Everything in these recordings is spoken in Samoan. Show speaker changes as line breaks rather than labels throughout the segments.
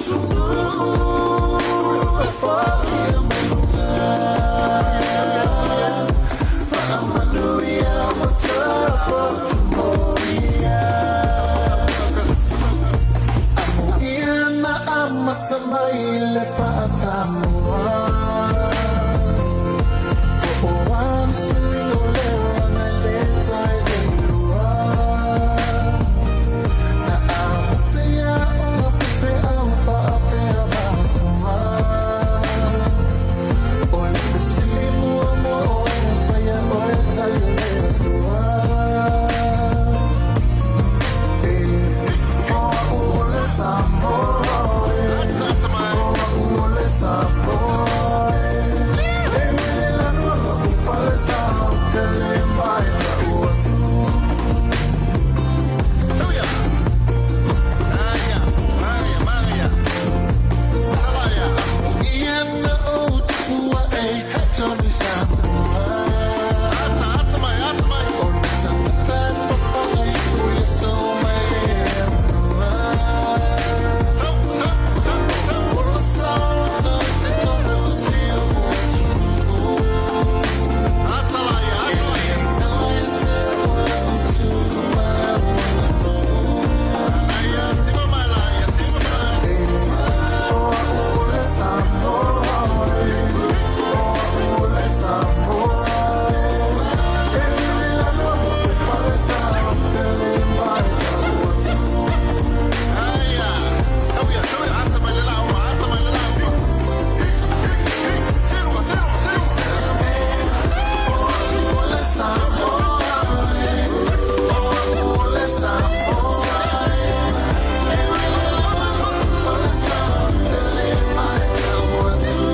Atunuu e foia mai luga, Faamanuia ma tafotu moia. Amuia na amata mai le faa-Samoa, Po o a ni suiga o le olaga e le toe leilua. Na amata ia ona faifeau faapea matua. O le fesili muamua o ai na faia oe tali o le Atua. E o au o le Samoa e, o au o le Samoa e. E mele lanu lou palesa ou te le mae tau atu. Ia na ou tupu ae i totonu i Samoa. O le tagata e fafaga i o Iesu mai le atunua. O le sao i totonu o si ou atunuu. E le galo ia te au lau tu ma lau aganuu. O au o le Samoa e, o au o le Samoa e. E lele lanu lou palesa ou te le mae tau atu. O au o le Samoa e, o au o le Samoa e. E lele lanu lou palesa ou te le mae tau atu.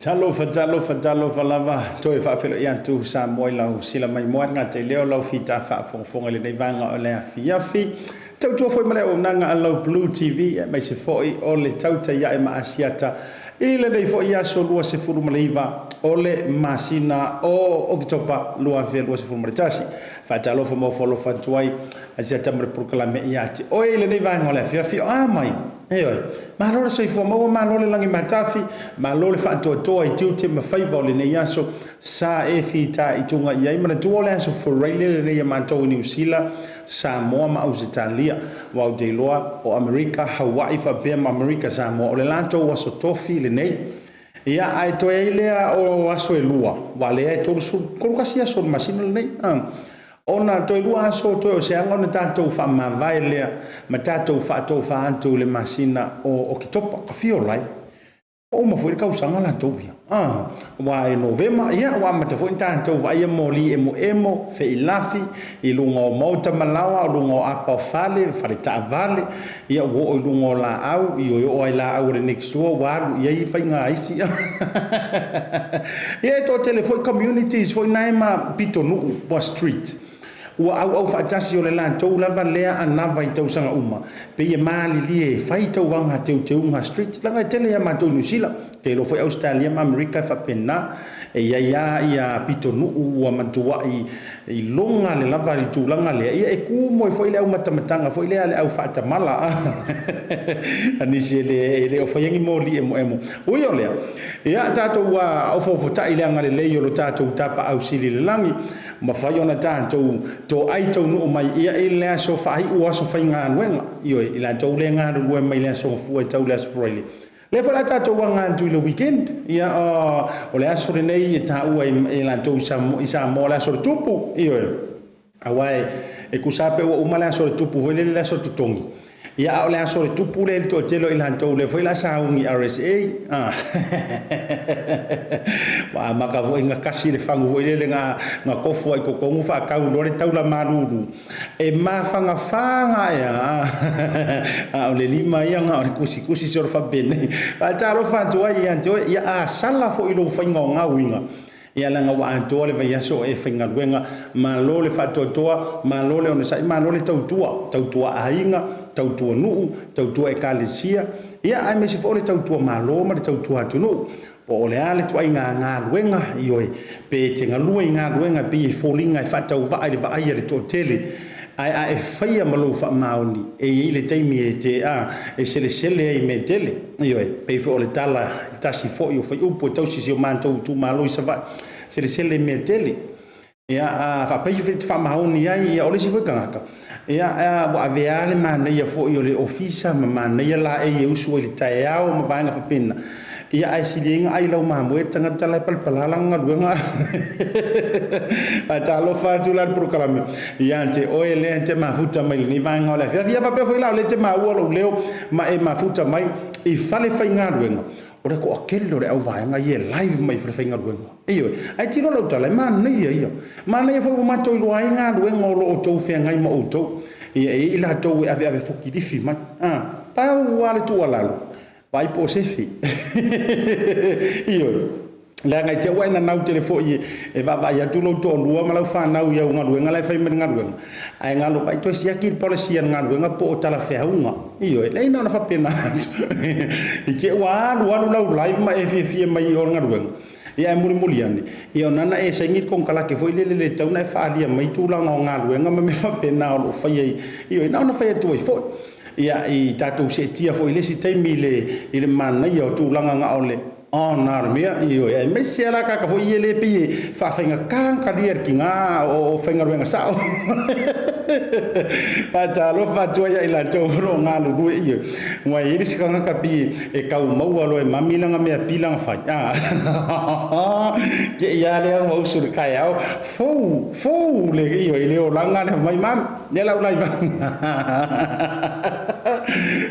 Talofa, talofa, talofa lava, toe faafeiloai atu Samoa i lau sila maimoa e gata i lea o lau fita faafogafoga i lenei vaega o le afiafi. Tautua foi ma le auaunaga a lau Blue TV aemaise foi o le tautai ae ma Asiata i lenei foi aso 29 o le masina o Oketopa 2021. Faatalofa ma ofo alofa atu ai Asiata ma le polokalame ia te oe i lenei vaega o le afiafi. O a mai? Ioe. Malo le soifua maua, malo le lagi matafi, malo le faatoatoa i tiute ma faiva o lenei aso sa e fitaituga i ai. Manatua o le aso Faraile lenei a matou i Niu Sila, Samoa ma Ausetalia. Aua ou te iloa o Amerika, Hawaii faapea ma Amerika Samoa o le latou aso tofi lenei. Ia, ae toe ai lea o aso e lua, aua lea e 31 aso o le masina lenei. Ona toe lua aso toe o se aga ona tatou faamavae lea ma tatou faatofa atu i le masina o Oketopa. Ka fia ola ai. Ua uma foi le tausaga latou ia. Ah, aua e Novema, ia, ua amata foi ona tatou vaaia moli emoemo, feilafi, i luga o maota ma laoa, o luga o apa o fale, fale taavale, ia ua oo i luga o laau, i oi oo ai laau a le next door, ua alu i ai faiga a isi. Ia e toatele foi communities foi nae ma pitonuu ua street. Ua auau faatasi o le latou lava lea anava i tausaga uma, pei e malilie e fai tauvaga teuteuga street, leaga e tele ia matou i Niu Sila, te iloa foi Ausetalia ma Amerika e faapena, e i ai lava ia pitonuu ua matuai iloga le lava i le tulaga lea, ia e ku moe foi le aumatamataga foi lea a le au faatamala a nisi e le o faia ni moli emoemo. Ui o lea, ia tatou ua ofoofotai i le agalelei o lo tatou Tapaau Sili i le lagi, Mafai ona tatou toai taunuu mai ia i le aso faaiu o aso faigaluega, ioe, i latou lea e galulue mai le aso Gafua e tau i le aso Faraile. Lea foi la tatou aga atu i le weekend, ia, o le aso lenei e taua e latou i Samoa o le aso o le Tupu, ioe, aua e tusa lava pe ua uma le aso o le Tupu foi lele le aso totogi. Ia, a o le aso o le tupu lea i le toatele o i latou lea foi la sauni RSA. Ah. Ua amata foi na kasi le fagu foi lele na, na tofu ai totonu faatau loa le taula malulu. E mafagafaga ea. A o le lima ia na o le kusikusi solo faapenei. Faatalofa atu ai ia te oe, ia a sala foi lou faiga o gauiga. Ia leaga ua atoa le vaiaso o e faigaluega, malo le faatoatoa, malo le onosai, malo le tautua, tautua aiga, tautua nuu, tautua ekalesia. Ia, aemaise foi o le tautua Malo ma le tautua atunuu. Po o le a le ituaiga galuega, ioe, pe e te galue i galuega e pei e foliga e faatauvaa i le vaai a le toatele, ae a e faia ma lou faamaoni, e i ai le taimi e te, a, e selesele ai i mea tele. Ioe, pei foi o le tala i tasi foi o faiupu e tausi i si o matou itumalo i Savaii, selesele i mea tele. Ia, a faapea e te faamaoni ai, ia o le isi foi tagata, ia, ua avea le manaia foi o le ofisa ma manaia laei e usu ai i le taeao ma vaega faapena, ia ae sili ai ona ai lau mamoe le tagata la e palapala lana galuega. Ae talofa atu la i le polokalame ia te oe lea e te mafuta mai i lenei vaega o le afiafi. Ia faapea foi la o lea e te maua lou leo ma e mafuta mai i fale faigaluega, o le toatele o le auvaega ia e live mai i falefaigaluega. Ioe, ae tilo lau tala, e manaia ia. Manaia foi ua matou iloa ai galuega o lo o outou feagai ma outou. Ia, e i ai i latou e aveave fokilifi mai. A, pau lava le tuualalo, vaai po o sefe. Ioe, leaga i te i ua e nanau tele foi e vaavaai atu lou toalua ma lau fanau i au galuega la e fai mai le galuega, ae galo vaai toe siaki le policy a le galuega po o talafeauga. Ioe, leai na ona faapena atu. I te i ua alu alu lau live ma e fiafia mai i o i le galuega, ia ae mulimuli ane, ia ona na e saini le konekarate foi lele le tatau ona e faaalia mai tulaga o galuega ma mea faapena o lo o faia i, ioe, na ona fai atu ai foi. Ia, i tatou seetia foi i le isi taimi i le manaia o tulaga na o le on a le mea, ioe, aemaise lava la tagata foi ia lea e pei e faafaigata ona talia e le tina o faigaluega sao. Faatalofa atu ai ia i latou o lo o galulue, ioe, aua e i ai le isi tagata pei e tau maua loa e mami lana mea pila na fai, a, te i lava lea ua usu i le taeao, fou, fou le, ioe, le olaga le mai mami. Lea la ulai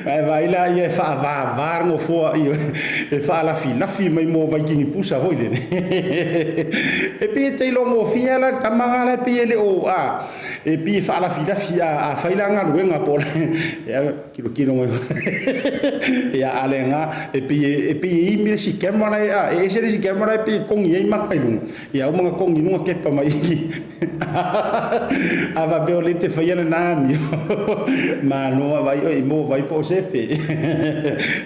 Ae vaai la ia e faavava le nofoa e faalafilafi mai mo Vaikini pusa foi lele. E pei e te iloa gofie la le tama na la e pei e le o a e pei e faalafilafi a fai la galuega po o tilotilo mai. Ia a le na e pei e pei e imi le isi camera la e ese le isi camera e pei e kogi ai maka i luga. Ia uma na kogi i luga kepa mai i. A faapea o lea e te faia lena amio, malo a vai oe, mo vai po o sefe.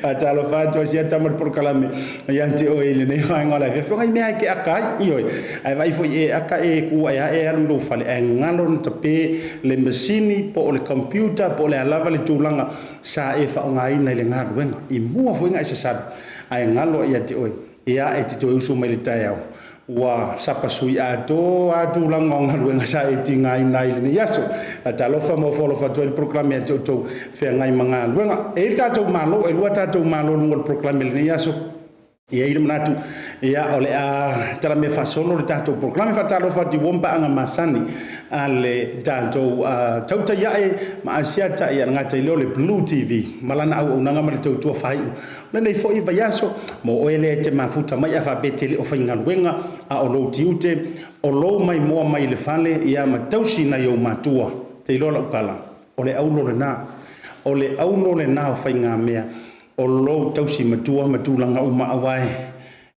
Faatalofa atu a sia tama le polokalame ia te oe i lenei vaega o le afiafi. O nai mea e te aka ai, ioe. Ae vaai foi e aka e ku ae a e alu i lou fale, ae galo na tape le masini po o le computer po o le a lava le tulaga sa e faaaogaina i le galuega. I mua foi na e sasalu, ae galo ia te oe, ia e te toe usu mai i le taeao Ua sapasui atoa lava tulaga o galuega sa e tigaina ai i lenei aso. Talofa ma ofo alofa atu ai le polokalame ia te outou feagai ma galuega. E i ai le tatou Malo, e lua tatou Malo i luga o le polokalame i lenei aso. E i ai le manatu, ia, o le a talamea faasolo le tatou polokalame. Faatalofa atu i uo ma paaga masani a le tatou tautai ae ma Asiata, ia le gata i lea o le Blue TV ma lana auaunaga ma le tautua faaiu Lenei foi vaiaso, mo oe lea e te mafuta mai a faapea e te le o faigaluega, a o lou tiute, o lou maimoa mai i le fale, ia ma tausi nai ou matua. Te iloa lau tala, o le aulo lena. O le aulo lena o faigamea, o lou tausi matua ma tulaga uma, aua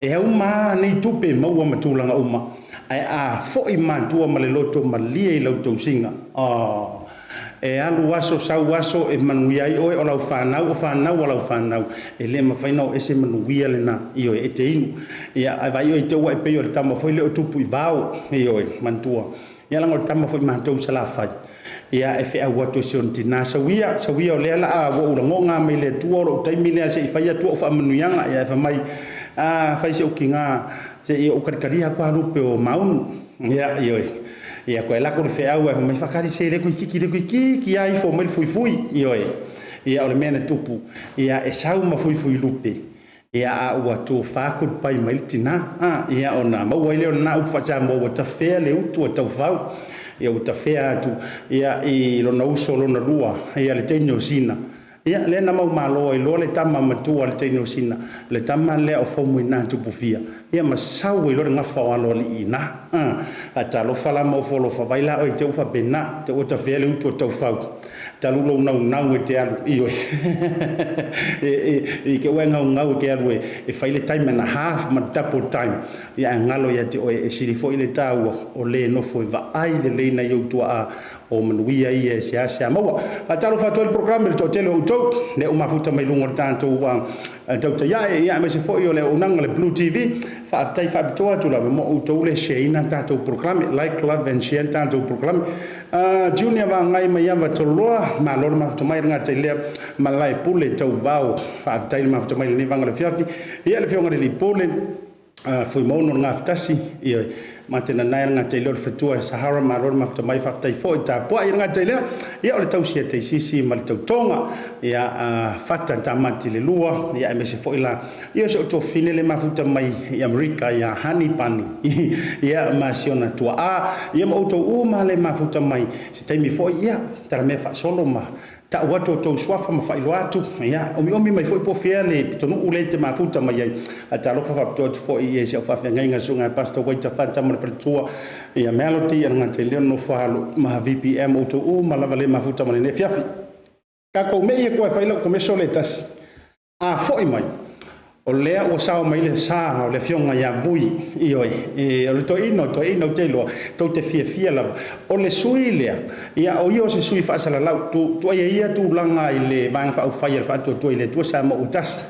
e auma a nei tupe maua ma tulaga uma, ae a foi matua ma le loto malie i lau tausiga, oh, e alu aso sau aso e manuia ai oe, o lau fanau, o fanau a lau fanau, e le mafai ona o ese manuia lena, ioe, e te inu. Ia, ae vaai oe i te ua e pei o le tama foi lea o tupu i vao, ioe, manatua. Ia leaga o le tama foi matou i Salafai, ia e feau atu e si ona tina, sau ia, sau ia o lea la ua ou lagoga mai le Atua o lou taimi lea se i fai atu au faamanuiaga. Ia ae fai mai, a, fai si ou tiga, se i ou kalikalia atu lava lupe o Maunu. Ia, ioe. Ia toe lako le feau ae fai mai, fakali se le toeitiiti le toeitiiti lava ifo mai le fuifui. Ioe. Ia o le mea na tupu, ia e sau ma fuifui lupe, Ia, a ua tofa kulupai mai le tina, a, ia, ona maua ai lea o lena upu faa-Samoa, ua tafea le utu a taufau. Ia, ua tafea atu, ia, i lona uso lona lua, ia, le teine o Sina. Ia, lea na maumalo ai loa le tama matua le teine o Sina, le tama lea o Faumuina Tupufia, ia, ma sau ai loa le gafa o Aloalii i ina. A, a talofa la ma ofo alofa vai la oe te ua faapena, te ua tafea le utu a taufau. Talu lou naunau e te alu, ioe, i te ua e naunau e te alu e fai le time and a half ma le double time, ia ae galo ia te oe e sili foi le taua o le nofo e vaai lelei nai ou tuaa. O manuia ia e seasea maua. Talofa atu ai le polokalame i le toatele o outou lea ua mafuta mai luga o le tatou tautai ae, ia aemaise foi o le auaunaga le Blue TV. Faafetai faapitoa atu lava mo outou le share ina tatou polokalame. Like, love and share le tatou polokalame. Junior Vagai Maiava Toloa, malo le mafuta mai le gata i lea malae pule tauvao. Faafetai le mafuta mai lenei vaega o le afiafi. Ia le afioga i le Pule Fuimaono le Gafatasi, ioe, ma te nanae le gata i lea o le faletua e Sahara, malo le mafuta mai, faafetai foi tapuai le gata i lea, ia o le tausi a Taisisi ma le tautoga, ia Fata Tamati le lua, ia aemaise foi la, ia si ou tuafafine le mafuta mai i Amerika ia Hani Pani, ia ma si ona tuaa, ia ma outou uma le mafuta mai, se taimi foi, ia, talamea faasolo ma Tau atu outou suafa ma faailoa atu, ia, omiomi mai foi po o fea le pitonuu lea e te mafuta mai ai. Ae talofa faapitoa atu foi i si au faafeagaiga Susuga Pastor Waita Fanta ma le faletua, ia Melody, ia le gata i lea o le nofo alo ma VPM, outou uma lava le mafuta ma lenei afiafi. Tatou mei e koa e fai lau komeso le tasi. A foi mai, o lea ua sao mai le sa o le afioga ia Vui, ioe, e, o le toeaina, o toeaina ou te iloa, tou te fiafia lava. O le sui lea, ia, o ia o se sui faasalalau, tu, tuaia ia tulaga i le Vaega Faaupufai a le Faatuatua i le Atua Samoa ua tasi.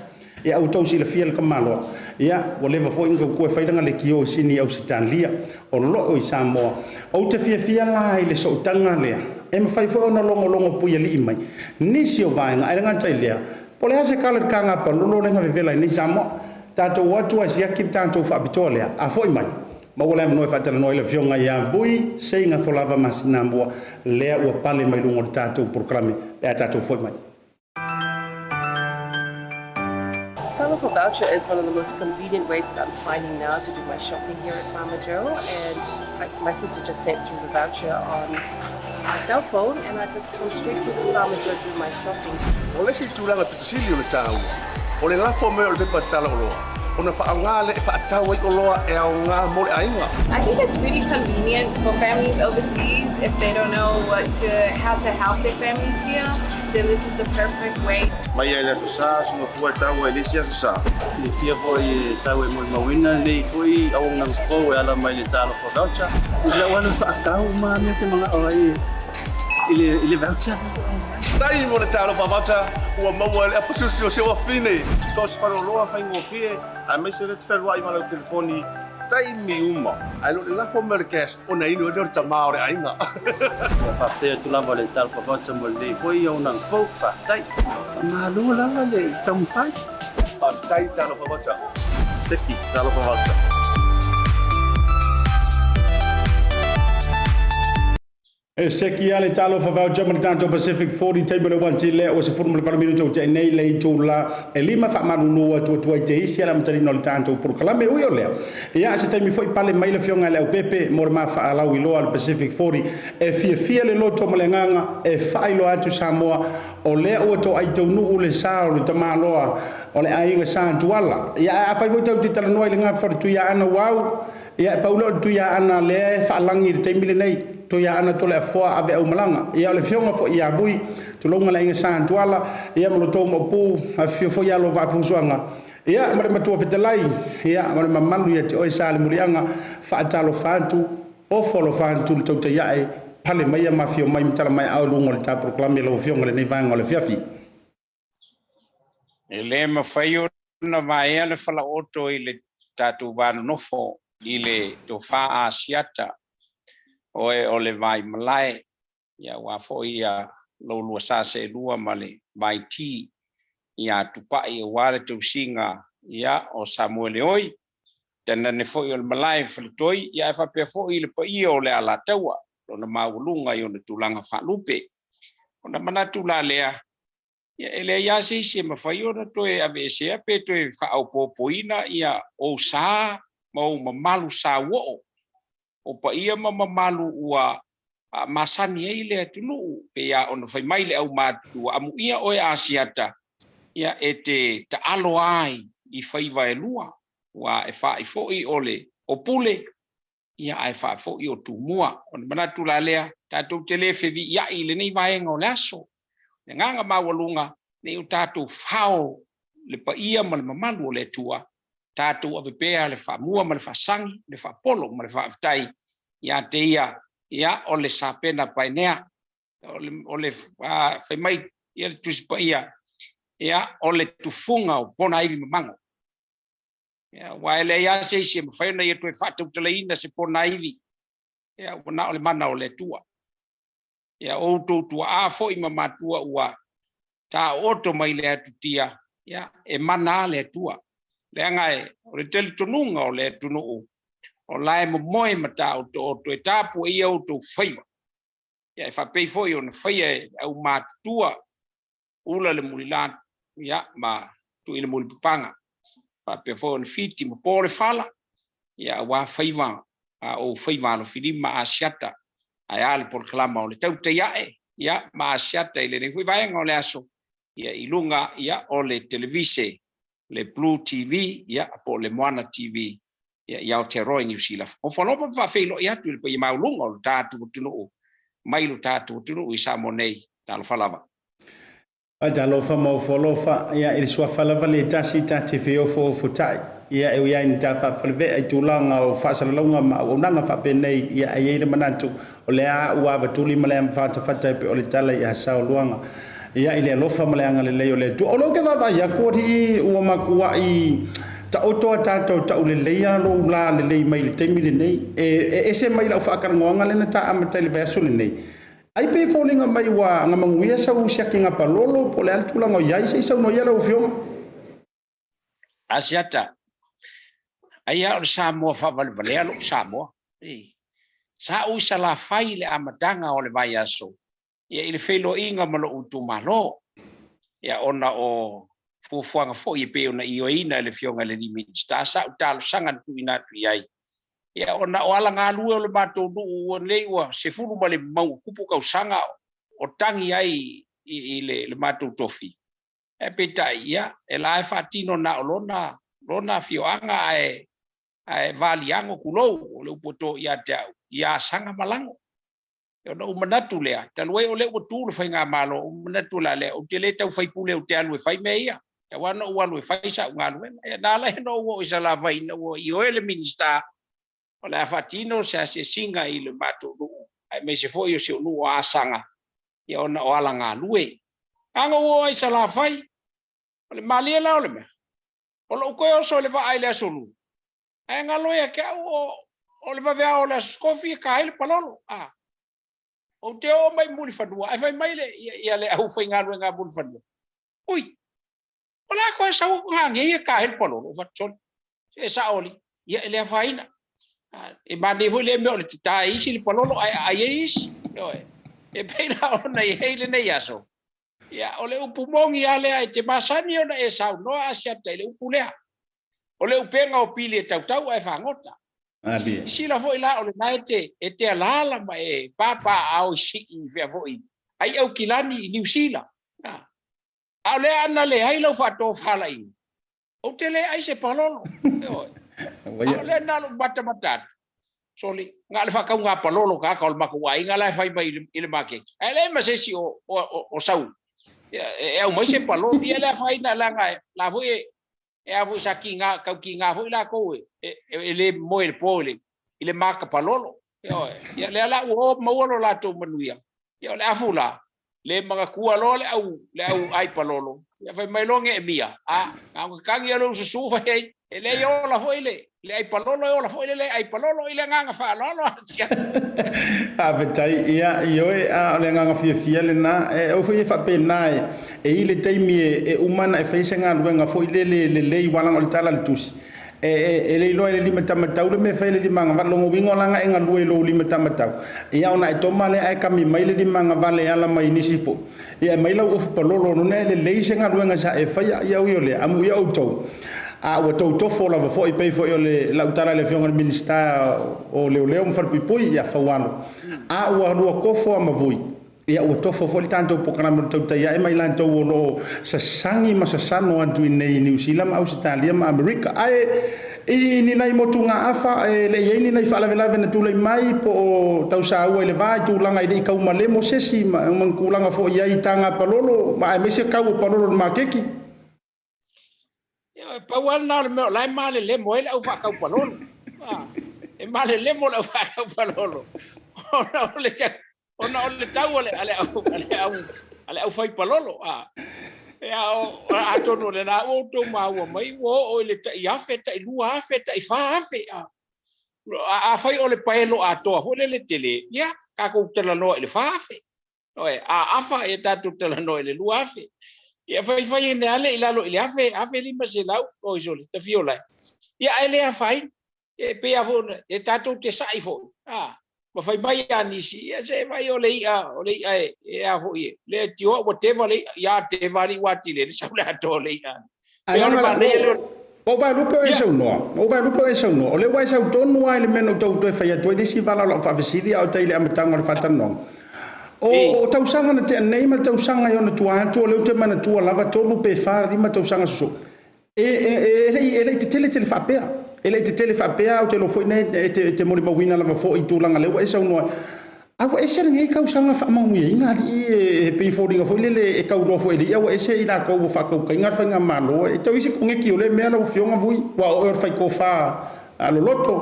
Ia, ua tou silafia le tamaloa, ia, ua leva foi ona tautua e fai lana lekiō i Sini i Ausetalia, o loo i Samoa. Ou te fiafia la i le sootaga lea, e mafai foi ona logologo puialii mai nisi o vaega, ae le gata i lea, Po o le a se kala i le taga palolo lea na vevela ai nei Samoa. Tatou o atu ae siaki le tatou faapitoa lea. A foi mai, maua le avanoa e faatalanoa ai le Afioga ia Vui Seiga Folava Masinamua lea ua pale mai luga o le tatou polokalame pe a tatou foi mai.
Talofa voucher is one of the most convenient ways that I'm finding now to do my shopping here at Farmer Joe, and I, my sister just sent through the voucher on my cell phone and I just come straight here to Farmer Joe to do my shopping.
O le isi tulaga pito sili o le taua, o le lafo mai o le pepa tala oloa, ona faaaoga lea e faatau ai oloa e aoga mo le aiga.
I think it's really convenient for families overseas if they don't know what to, how to help their families here, then this is the perfect way.
Mai ai le Aso Sa, suga fua e taua i le isi Aso Sa.
Silafia foi e sau e molimauina lenei foi auaunaga fou e ala mai le Talofa Voucher. I lau alu faatau ma mea te manao ai i le, i le voucher.
Tai mo le Talofa Voucher ua maua e le apasusi o si ou afine.
So o se faleoloa faigofie aemaise le te fealuai ma lau telefoni taimi uma.
Ae lo le lafo mai o le cash ona inu ai lea o le tama o le aiga.
Ia faafetai atu lava le Talofa Voucher mo lenei foi auaunaga fou. Faafetai. Faamalo lava le taumafai.
Faafetai Talofa Voucher.
Seki Talofa Voucher.
E seki a le talofa voucher ma le tatou Pacific 40 table e 1 lea ua 18 minuto ua tea nei le itula e lima faamalulu atu atu ai te isi a le amataina o le tatou polokalame ui o lea ia se taimi foi pale mai le afioga i le Aupepe mo le ma faalauiloa a le Pacific 40 e fiafia le loto ma le agaga e faailoa atu Samoa o lea ua toai taunuu le sa o le tamaloa o le aiga Sa Tuala ia ae afai foi tatou te talanoa i le gafa o le Tuiaana ua au Ia, e pau lea o le Tuiaana lea e faalagi i le taimi lenei, Tuiaana Toleafoa Aveaumalaga. Ia, o le afioga foi ia Vui, tulouna le aiga Sa Tuala, ia ma lo outou maopu, afifio foi alo o Vaafusuaga, ia, ma le matua fetalai, ia, ma le mamalu ia te oe Sa Lemuliaga, faatalofa atu, ofo alofa atu le tautai ae, pale maia ma afio mai ma tala mai aao i luga o le ta polokalame lau afioga i lenei vaega o le afiafi.
E le mafai ona vaea le falaoto i le tatou va nonofo i le tofa Asiata, oe o le vai malae, ia aua foi ia lou lua sa seelua ma le vai ti ia Tupai aua le tausiga ia o Samuele oi, tainane foi o le malae faletoi, ia ae faapea foi le paia o le Alataua, lona maualuga i ona tulaga faalupe. Ona manatu la lea, ia e leai lava se isi e mafai ona toe aveesea pe toe faaopoopoina ia ou sa ma ou mamalu sauoo, o paia ma mamalu ua masani ai le atunuu, pei lava ona fai mai le aumatutua, amuia oe Asiata, ia e te taalo ai i faiva e lua, ua e faai foi o le o Pule, ia ae faafoi o Tumua. Ona manatu la lea, tatou te le feviiai i lenei vaega o le aso. O le agaga maualuga, ne i o tatou fao le paia ma le mamalu o le Atua, tatou ave pea le faamua ma le faasagi, le faapolo ma le faafetai ia te Ia. Ia, o le Sapena Paenea, o le, o le fai mai ia le Tusi Paia, ia, o le tufuga o ponaivi mamago. Ia, aua e leai lava se isi e mafai ona ia toe faatautalaina se ponaivi, ia, ua na o le mana o le Atua. Ia, o outou tuaa foi ma matua ua taooto mai le atutia, ia, e mana lava le Atua. Leaga e, o le talitonuga o le atunuu, o la e momoe ma taotooto e tapuaia outou faiva. Ia, e faapei foi ona faia e le aumatutua, ula le mulila, ia, ma tui le mulipapaga. Faapea foi ona fiti ma po le fala, ia, aua faiva a ou faiva alofilima Asiata, ae a le polokalama o le tautai ae, ia, ma Asiata i lenei foi vaega o le aso, ia, i luga, ia, o le televise, le Blue TV, ia, po o le Moana TV, ia, i Aotearoa i Niu Sila. Ofa lofa ma faafeiloai atu i le paia maualuga o lo tatou atunuu, mai lo tatou atunuu i Samoa nei. Talofa lava.
Talofa ma ofo alofa, ia, i le suafa lava le tasi ta te feofoofotai, ia, e ui ai ni ta faafalevea i tulaga o faasalalauga ma auaunaga faapenei, ia, e i ai le manatu, o lea ua avatuli ma le amafatafata e pei o le tala i Asaoluaga, ia, i le alofa ma le agalelei o le Atua. O lea ou te vaavaai atu, alii, ua matuai taoto a tatou tauleleia lou la lelei mai i le taimi lenei, e ese mai lau faatalanoaga lea na ta amata i le vaiaso lenei. Ai pei e foliga mai ua agamanuia sau siakiga palolo po o le a le tulaga o i ai, se i saunoa ia lau Afioga.
Asiata, Ai a o le Samoa faavalevalea lou Samoa. Ei. Sa ou i Salafai i le amataga o le vaiaso, ia i le feiloaiga ma lou itumalo, ia ona o fuafuaga foi e pei ona ioeina e le Afioga i le alii Minisita sa ou talosaga na tuuina atu i ai, ia ona o ala galue o le matou nuu ua nei ua 15 ma le mau tupu tausaga o tagi ai i le matou tofi. Ae peitai, ia, e la e faatino na o lona, lona afioaga ae, ae valiago tulou, o le upu e to ia te au, ia asaga ma lago. Ona ou manatu lea, talu ai o lea ua tu le faigamalo, ou manatu la lea, ou te le tau faipule ou te alu e fai mea ia. Tau lava ona ou alu e fai sau galuega. Ia, na ala ai ona ou oo i Salafai ina ua ioe le Minisita o le a faatino se asiasiga i le matou nuu, aemaise foi o si ou nuu o Asaga, ia ona o ala galue. A na ou oo ai i Salafai, o le malie la o le mea, o lou toe oso i le vaa i le Aso Lulu, Ae galo ia te au o, o le vaveao o le Aso Kofi e ka ai le palolo. A. Ou te oo mai Mulifanua, ae fai mai le, ia, ia le aufaigaluega a Mulifanua, Ui, o le a koe sau aku ngā e ka ai le palolo, o fatu soli. E sao ali, ia e le afaina. E manaia foi lea mea o le tatā e isi le palolo ae aai ai isi. Ioe. E pei la ona i ai lenei aso. Ia, o le upu moni lava lea, e te masani ona e saunoa Asiata i le upu lea. O le upega o pili e tautau ae fagota. Silasila foi la o lena e te, e te alaala ma e papaaao i sii i fea foi ai Aukilani i Niu Sila. A o lea ana leai lau faatofalaiga, ou te le ai se palolo. Ioe. A o lea na o lou matamata atu, soli, na o le faatauga palolo tagata o le matou aiga la e fai mai i le maketi. Ae leai ma se isi o, o, o, o sau e aumai se palolo. Ia le afaina leaga la foi e, E a foi sa kiga, tau kiga foi lakou e, e, e le moe i le po i le, i le maka palolo. Ioe. Ia lea la ua o maua lo latou manuia. Ia o le afu la, le manatua loa le au, le au ai palolo. Ia fai mai loa Neemia, a, na ona tagi lea o susu fai ai, e leai ola foi le, le ai palolo, e ola foi le le ai palolo i le agaga faaaloalo a Siata.
Faafetai, ia, ioe, a o le agaga fiafia lena. E ao foi e faapena e, e i le taimi e, e uma ona e faia se galuega foi lele lelei aua leaga o le tala a le tusi, e, e, e le iloa e le limatamatau le mea e fai e le limagavale. Lona uiga o laga e galue i lou limatamatau, ia ona e toma lea ae kami mai le limagavale e ala mai i nisi foi. Ia aumai lau ofu palolo ona e lelei se galuega sa e faia. Ia ui o lea, amuia outou, a ua tou tofo lava foi, pei foi o le lau tala i le Afioga i le Minisita o Leoleo ma Falepuipui ia Faualo, a ua lua tofo a mavui, ia ua tofo foi le tatou polokalame o le tautai ae ma i latou o lo o sasagi ma sasano atu i inei i Niu Sila ma Ausetalia ma Amerika. Ae I ni nai motugaafa, e le i ai ni nai faalavelave na tulai mai po o tau saua i le va i tulaga e le i taumale mo sesi ma ni tulaga foi i ai i taga palolo ma aemaise kau o palolo i le makeki.
Ioe, pau lava lena o le mea o la e malelemo ai le au faatau palolo. E malelemo le au faatau palolo. Ona o le, ona o le tau a le, a le au, a le au, a le aufaipalolo, a. Ia, o, atonu o lena ua outou maua mai, ua oo i le tai $1,000, tai $2,000, tai $4,000, a. Afai o le paelo atoa foi lele tele, ia, tatou talanoa i le $4,000. Oe, a afa, ia tatou talanoa i le $2,000. Ia faifai ane lava le i lalo i le $1,000, $1,500, oi sole, tafio lai. Ia, ae le afaina. E pei lava foi ona, e tatou te sa'i foi, a, ma fai mai a nisi, ia se vaai o le i'a, o le i'a e, e a foi e, le e tioa ua teva le i'a, ia teva alii ua atili ai le sau le atoa o le i'a.
Ae
Pei o le
leaga
manaia lea o le.
Ua ou vaelupe o e saunoa, ua ou vaelupe o e saunoa, o lea ua e sau tonu lava i le mea na ou tau toe fai atu ai le isi vala o lau faafesili a o tai i le amataga o le faatalanoaga. O, o tausaga na tea nei ma le tausaga i ona tua atu, o lea ou te manatua lava, tolu pe fa, lima tausaga sosoo, E, e, e, e le i, e le i tetele tele faapea. E le i tetele faapea, ou te iloa foi nei e te, e te molimauina lava foi i tulaga lea ua e saunoa ai. A ua ese lenei tausaga faamanuiaina alii e, e pei e foliga foi lele e tauloa foi e le ia ua ese i latou ua faatautaina le faigamalo. E tau i se koneti o lea mea lau Afioga Vui, ua o oe o le faitofa a loloto.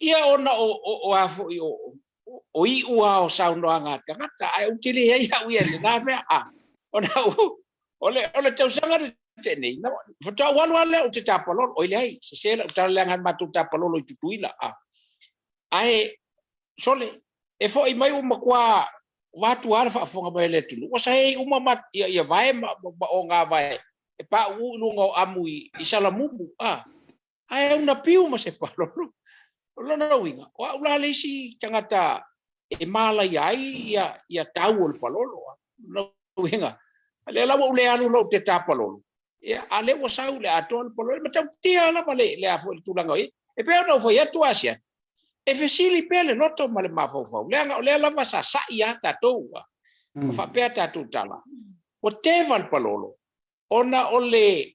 Ia ona o, o, o a foi o, o iu lava o saunoaga a tagata, ae ou te leai au ia i lena mea. A, ona o, o le, o le tausaga na tea nei, na, faatoa ou alu lava lea ou te tapalolo, oi leai, sese lau tala leaga na matou tapalolo i Tutuila, a. Ae, sole, e foi mai ua matua vaeatu lava le faafofoga mai a le atunuu, ua saei uma ma, ia, ia vae ma, ma ogavae e pauu i luga o amu i, i Salamumu, a. Ae au na piu ma se palolo. O lona uiga, o au la le isi tagata e malaia ai ia, ia tau o le palolo. O lona uiga, lea la ua ou le alu loa ou te ta palolo, ia, a lea ua sau le atoa le palolo, e matautia lava le, le a foi le tulaga o i ai. E pei ona ou fai atu Asiata, e fesili pea le loto ma le mafaufau, leaga o lea lava sa sa'i a tatou, ma faapea a tatou tala, ua teva le palolo, Ona o le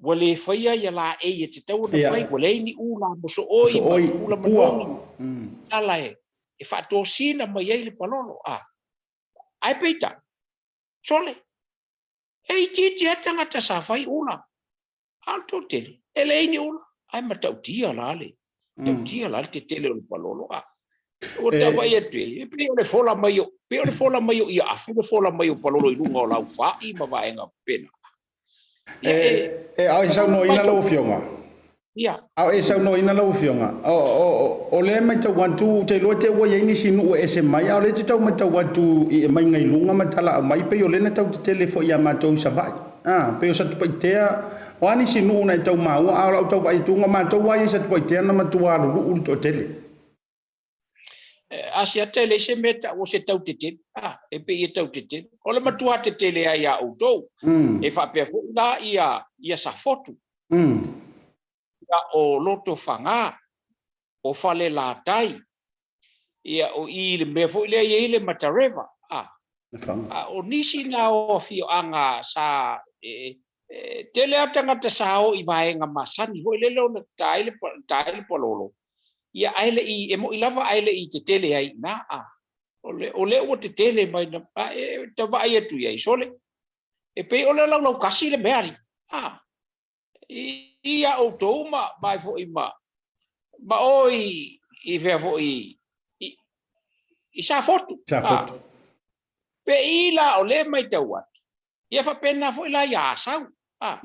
ua le faia ia laei e tatau ona fai, ua leai ni ula mosooi ma ni ula manogi, ala e e faatosina mai ai le palolo. A, ae peitai, sole, e itiiti lava tagata sa fai ula, a o le toatele, e leai ni ula, ae matautia la le, matautia la le tetele o le palolo. A, ua tau vaai atu i ai, e pei o le fola mai o, pei o le fola mai o Iaafu le fola mai o palolo i luga o Laufai ma vaega faapena.
Ia, e, e, a o e saunoaina lau Afioga.
Ia.
A o e saunoaina lau Afioga, o, o, o lea e matau atu, ou te iloa te ua i ai nisi nuu e ese mai, a o lea e te tau matau atu i aumaiga i luga ma tala aumai, pei o lea na tau tetele foi ia matou i Savaii. A, pei o Satupaitea, o a nisi nuu na e tau maua, a o lau tau vaai atu, na matou lava ia i Satupaitea na matua luluu le toatele.
Asiata e leai se mea e tau o se tau tetele. A, e pei e tau tetele. O le matua tetele ai ia outou. E faapea foi la ia, ia Safotu. Ia o Lotofaga, o Falelatai, ia o i le mea foi lea e i ai le Matareva. A, a o nisi na o afioaga sa e, e, tele lava tagata sa o i vaega masani foi lele ona ta ai le, ta ai le palolo. Ia, ae le i, e moni lava ae le i tetele ai i ina, a. O le, o lea ua tetele mai, na, a, e, ta vaai atu i ai, sole, e pei o le laulaukasi le mea, alii, a. I, i a outou ma, ma ai foi ma, ma o i, i fea foi, i, i Safotu.
Safotu.
A. Pei la o lea e matau atu, Ia faapena foi la ia Asau. A,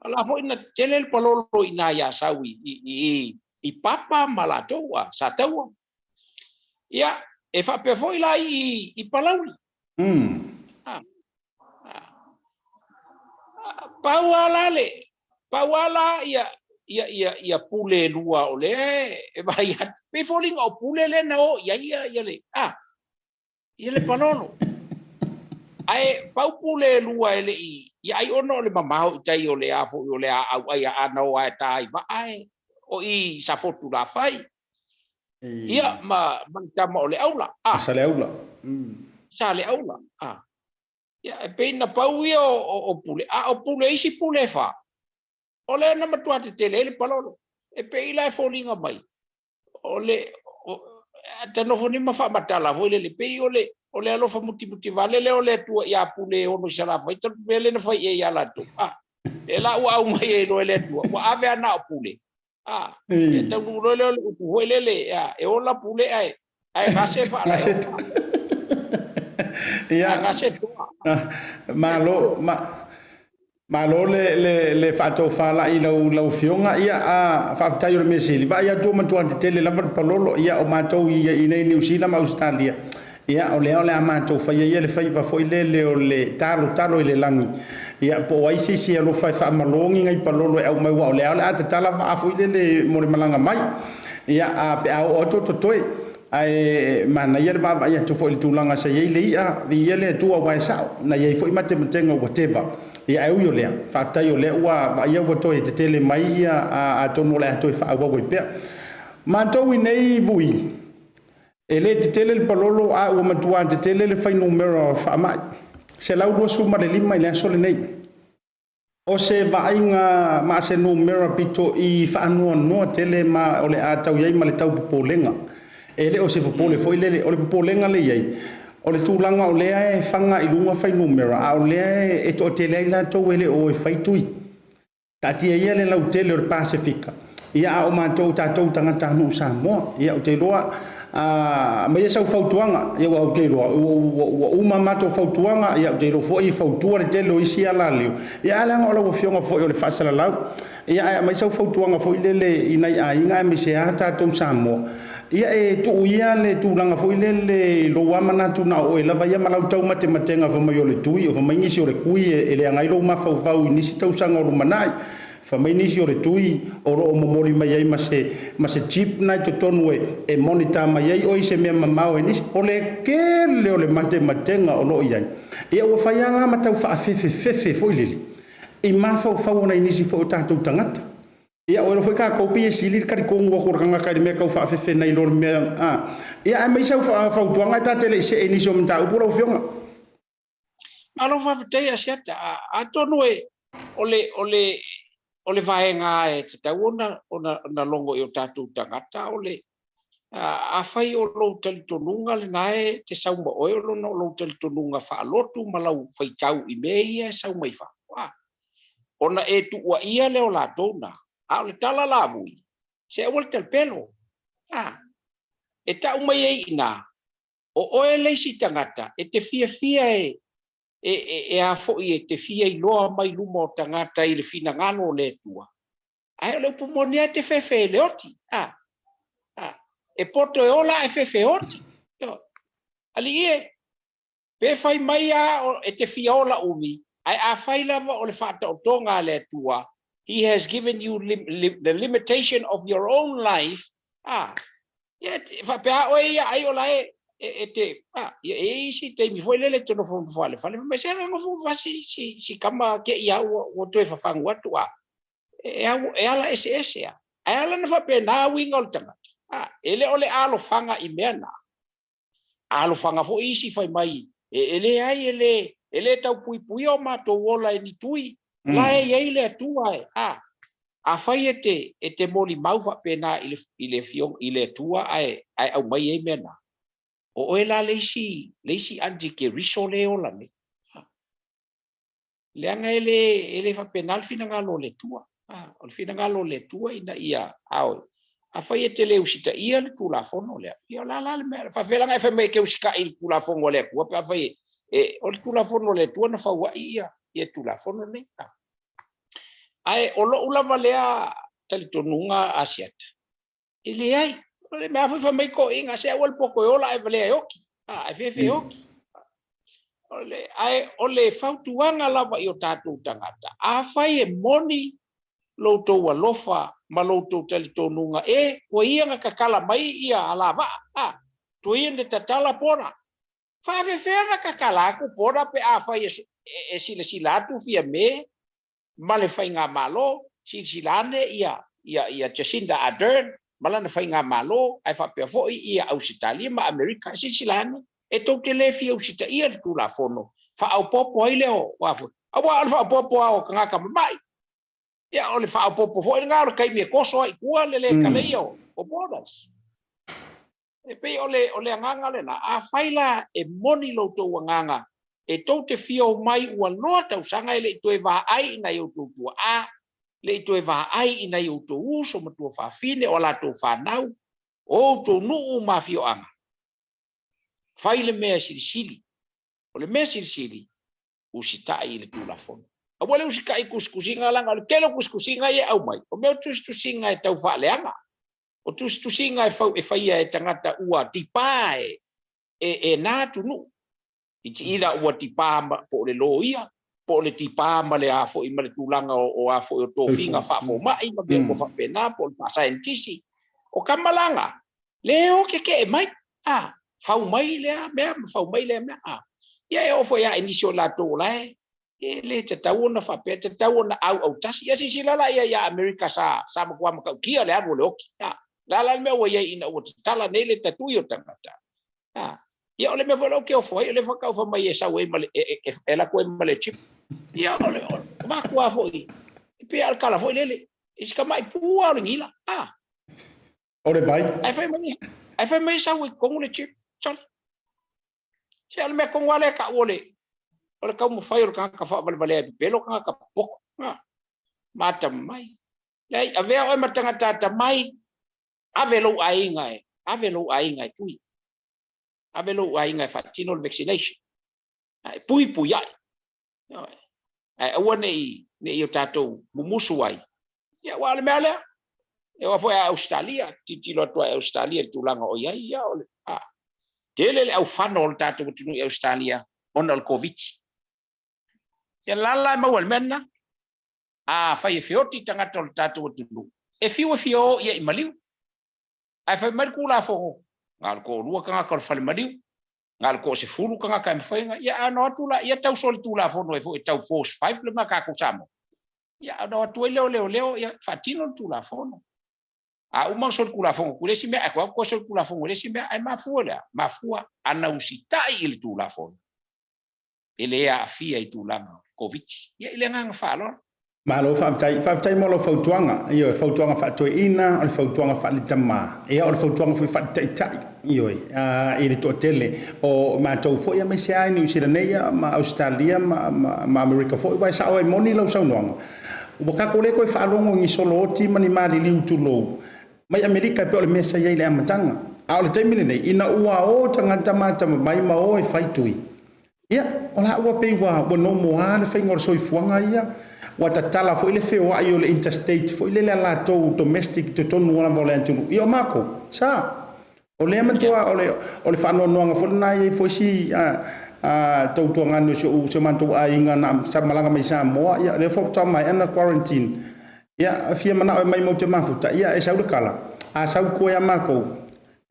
o la foi na tele le palolo i ina i Asau i, i, i, i Papa ma latou, a, Sataua. Ia, e faapea foi la i, i Palauli. A, a, a, pau lava la le, pau lava la ia, ia, ia, ia pule e lua o lea e vaai atu. Pei foliga o pule lea na o i ai ia, ia le, a, Ia le palolo. Ae pau pule e lua e le i, ia ai ona o le mamao i tai o le a foi o le a auai a ana o ae ta ai vaa e, o i Safotu la fai. Ia ma, ma le tama o Leaula.
A. Saleaula.
Saleaula. A. Ia e pei na pau ia o, o, o pule, a o pule isi pule e fa. O lea na matua tetele ai le palolo. E pei la e foliga mai. O le, ta nofo nei ma faamatala foi lele, pei o le, o le alofa mutimuti vale lea o le Atua ia Pule e ono i Salafai, talu mea lea na fai i ai ia latou. A, lea la ua aumai ai loa e le Atua, ua ave a na o Pule. A, ia taunuu loa lea o le upu foi lele, a, e ola pule ae, ae gase
Gase
faalaeoa.
Ia.
Ae gase toa.
Malo, ma, malo le, le, le faatofalai i lau, lau Afioga. Ia, a, faafetai o le mea sili. Vaai atu ua matua tetele lava le palolo. Ia, o matou i, i nei Niu Sila ma Ausetalia, Ia, o lea o le a matou faia ia le faiva foi lele o le talotalo i le lagi, ia, po o ai se isi e alofa e faamalo ni nai palolo e aumai, aua o lea o le a tatala vaa foi lele mo le malaga mai, ia, a pe a oo atu o totoe. Ae manaia le vaavaai atu foi i le tulaga sa i ai le i'a, viia le Atua aua e sa'o, na i ai foi matematega ua teva. Ia, ae ui o lea, faafetai o lea ua vaaia ua toe tetele mai, ia, atonu o le a toe faaauau ai pea. Matou i nei vui, E le tetele le palolo a ua matuā tetele le fuainumera o faamai, 125 i le aso lenei. O se vaaiga ma se numera pito i faanoanoa tele ma o le a tau i ai ma le tau popolega. E le o se popole foi lele, o le popolega le i ai, o le tulaga o lea e faga i luga fuainumera a o lea e toatele ai latou e le o o e fai tui. Taatia ia le lautele o le Pasefika, ia a o matou tatou tagatanuu Samoa. Ia ou te iloa a aumaia sau fautuaga, ia aua ou te iloa ua, ua uma matou fautuaga, ia ou te iloa foi e fautua le tele o isi alaleo. Ia ae leaga o lau Afioga foi o le faasalalau. Ia ae aumai sau fautuaga foi lele i nai aiga aemaise lava tatou Samoa. Ia e tuu ia le tulaga foi lele i lou lava manatu na o oe lava ia ma lau taumatematega fai mai o le tui, fai mai nisi o le kui e leaga ai lou mafaufau i nisi tausaga o lumanai. Fai mai nisi o le tui o lo o momoli mai ai ma se, ma se chip na i totonu e, e monitor mai ai oe i se mea mamao e nisi. O le tele o le matematega o lo o i ai, ia ua fai lava la ma tau faafefefefe foi lele i mafaufau o nai nisi foi o tatou tagata. Ia, o elo foi tatou pei e sili le talitonu atu o le tagata i le mea tau faafefe nai lo le mea, a. Ia, ae aumai sau fautuaga ae ta te le i see i nisi o mataupu lau Afioga.
Malo faafetai Asiata. Atonu e, o le, o le, o le vaega e tatau ona, ona, ona logo i o tatou tagata, o le, afai o lou talitonuga lena e te sau ma oe, o lona o lou talitonuga faalotu ma lau faitau i mea ia e sau mai fafo, a. Ona e tuuaia lea o latou na, a o le tala lavui, se aua le talapelo. A, e tau mai ai i ina, o oe le isi tagata e te fiafia e, e, e, e a foi e te fia iloa mai luma o tagata i le finagalo o le Atua, ae o le upu moni lava e te fefe i le oti. A, a, e poto e ola ae fefe oti. Ioe. Alii e, Pe fai mai a e te fia ola umi, ae afai lava o le faataotoga a le Atua, He has given you the limitation of your own life, a, ia, e faapea a oe ia ai o la e, e, e te, a, ia, e i ai isi taimi foi lele e te nofonofo lava i le fale, fai mai, se aga nofonofo si, si, si kama ke ia ua, ua toe fafagu atu, a, e, e ala eseese a. Ae ala na faapena uiga o le tagata, a, e le o le alofaga i mea na, Alofaga foi isi fai mai, e, e leai, e le, e le tau puipuia o matou ola e ni tui, la e i ai le Atua e, a, afai e te, e te molimau faapena i le, i le Afioga, i le Atua ae, ae aumai ai mea na, o oe la le isi, le isi antikeriso le ola nei. A. Leaga e le, e le faapena le finagalo o le Atua. A, o le finagalo o le Atua ina ia, aoi, afai e te le usitaia le Tulafono lea, ia o le a la le mea, faafefea la e fai mai e te usitai i le Tulafono a le Atua pe afai e, e, o le Tulafono a le Atua na fauai ia, ia Tulafono nei. A. Ae o lou lava lea talitonuga Asiata, E leai. O le mea foi fai mai toeaiina, se aua le poto e ola ae valea e oti. A, e fefe e oti. O le, ae o le fautuaga lava i o tatou tagata, afai e moni lo outou alofa ma lo outou talitonuga, e, ua ia na tatala mai ia alavaa, a, tua ia na tatala pona. Faafefea na tatala atu pona pe afai e, e silasila atu Fiame ma le faigamalo, silasila ane ia, ia, ia Jacinda Ardern ma lana faigamalo, ae faapea foi ia Ausetalia ma Amerika, silasila ane, e tou te le fia usitaia le Tulafono, faaopoopo ai lea o, o a foi. Aua o le faaopoopo lava o tagata mamai, ia o le faaopoopo foi lena o le taimi e toso ai i tua le le kaleia o, o borders. E pei o le, o le agaga lena, afai la e moni lo outou agaga e tou te fia omai ua loa tausaga e le i toe vaai i nai outou tuaa. le i toe vaai i nai outou uso ma tuafafine o a latou fanau, o outou nuu ma afioaga. Fai le mea e silisili. O le mea silisili, usitai i le Tulafono. Aua le usitai i tusitusiga, leaga o le tele o tusitusiga ia e aumai, o mea o tusitusiga e tau faaleaga. O tusitusiga e fau, e faia e tagata ua tipā e, e, e na atunuu. It's either ua tipā ma, po o le loia, po o le tipā ma le a foi ma le tulaga o, o a foi o tofiga faafomai ma mea uma faapena, po o le faasaienitisi. O ka malaga, le o kekeʻe mai, a, fau mai lea mea ma fau mai lea mea, a. Ia e oo foi lava i nisi o latou o la e, e le tatau ona faapea, e tatau ona auautasi. Ia silasila la ia ia Amerika sa, sa matua matautia le alu o le oti, a. O le a la le mea ua i ai ina ua tatala nei le tatui o tagata, a. Ia o le mea foi lea ou te ofo ai, o lea faatoa fai mai e sau ai ma le, e, e, e alu atu ai ma le chip. Ia o le, o le matua foi, e pei lava o le tala foi lele, i si tamai pu lava o le nila, a.
O le vai.
Ae fai mai, ae fai mai sau i totonu le chip. Sole. Se o le mea tonu lava lea e tau o le, o le taumafai o le tagata faavalevalea e pepelo tagata popoto. Ha. Matamai. Leai, avea oe ma tagata atamai, ave lou aiga e, ave lou aiga e tui. Ave lou aiga e faatino le vaccination. E puipuiai. Ae aua ne i, ne i o tatou mumusu ai. Ia, aua o le mea lea, e oo foi a Ausetalia, tilotilo atu a Ausetalia i le tulaga o i ai, ia, o le, a, tele le aufano o le tatou atunuu i Ausetalia ona o le Koviti. Ia, la la e maua i le mea lena, afai e feoti tagata o le tatou atunuu, e fiu e fia o ia i maliu. Ae fai mai le Tulafono, na o le toalua tagata o le fale maliu, na o le toasefulu tagata e mafai ona, ia a ona o atu la, ia tau solitulafono ai foi e tau force five le ma tatou Samoa. Ia, ona o atu ai lea o leoleo, ia, faatino le Tulafono. A uma ona solitulafono atu i le isi mea, ae toe o atu toe solitulafono i le isi mea, ae mafua i le a? Mafua ana usitai i le Tulafono, e le aafia i tulaga o le Koviti. Ia, i le agaga faaaloalo.
Malo faafetai. Faafetai mo lau fautuaga. Ioe, fautuaga faatoeaina, o le fautuaga faale-tama, ia, o le fautuaga foi faale-taitai, ioe, i le toatele o matou foi aemaise lava i Niu Sila nei ma Ausetalia ma, ma, ma Amerika foi, aua e sao ai moni lau saunoaga. Ua tatou le toe faalogo i ni solo oti ma ni maliliu tulou mai Amerika e pei o le mea sa i ai i le amataga. A o le taimi lenei, ina ua o tagata matamamai ma o e fai tui, ia, o la ua pei ua, ua nomoa le faiga o le soifuaga ia, ua tatala foi le feoai o le interstate foi lele a latou domestic i totonu lava o le atunuu. Ia o makou, sa. O lea matua o le, o le faanoanoaga foi lena e i ai foi si a, tautuagane o si ou, si o matou aiga na sa malaga mai Samoa, ia, lea foi faatoa maea ona quarantine. Ia, fia manao e mai matou te mafuta, ia, e sau le kala, a sau koe a makou,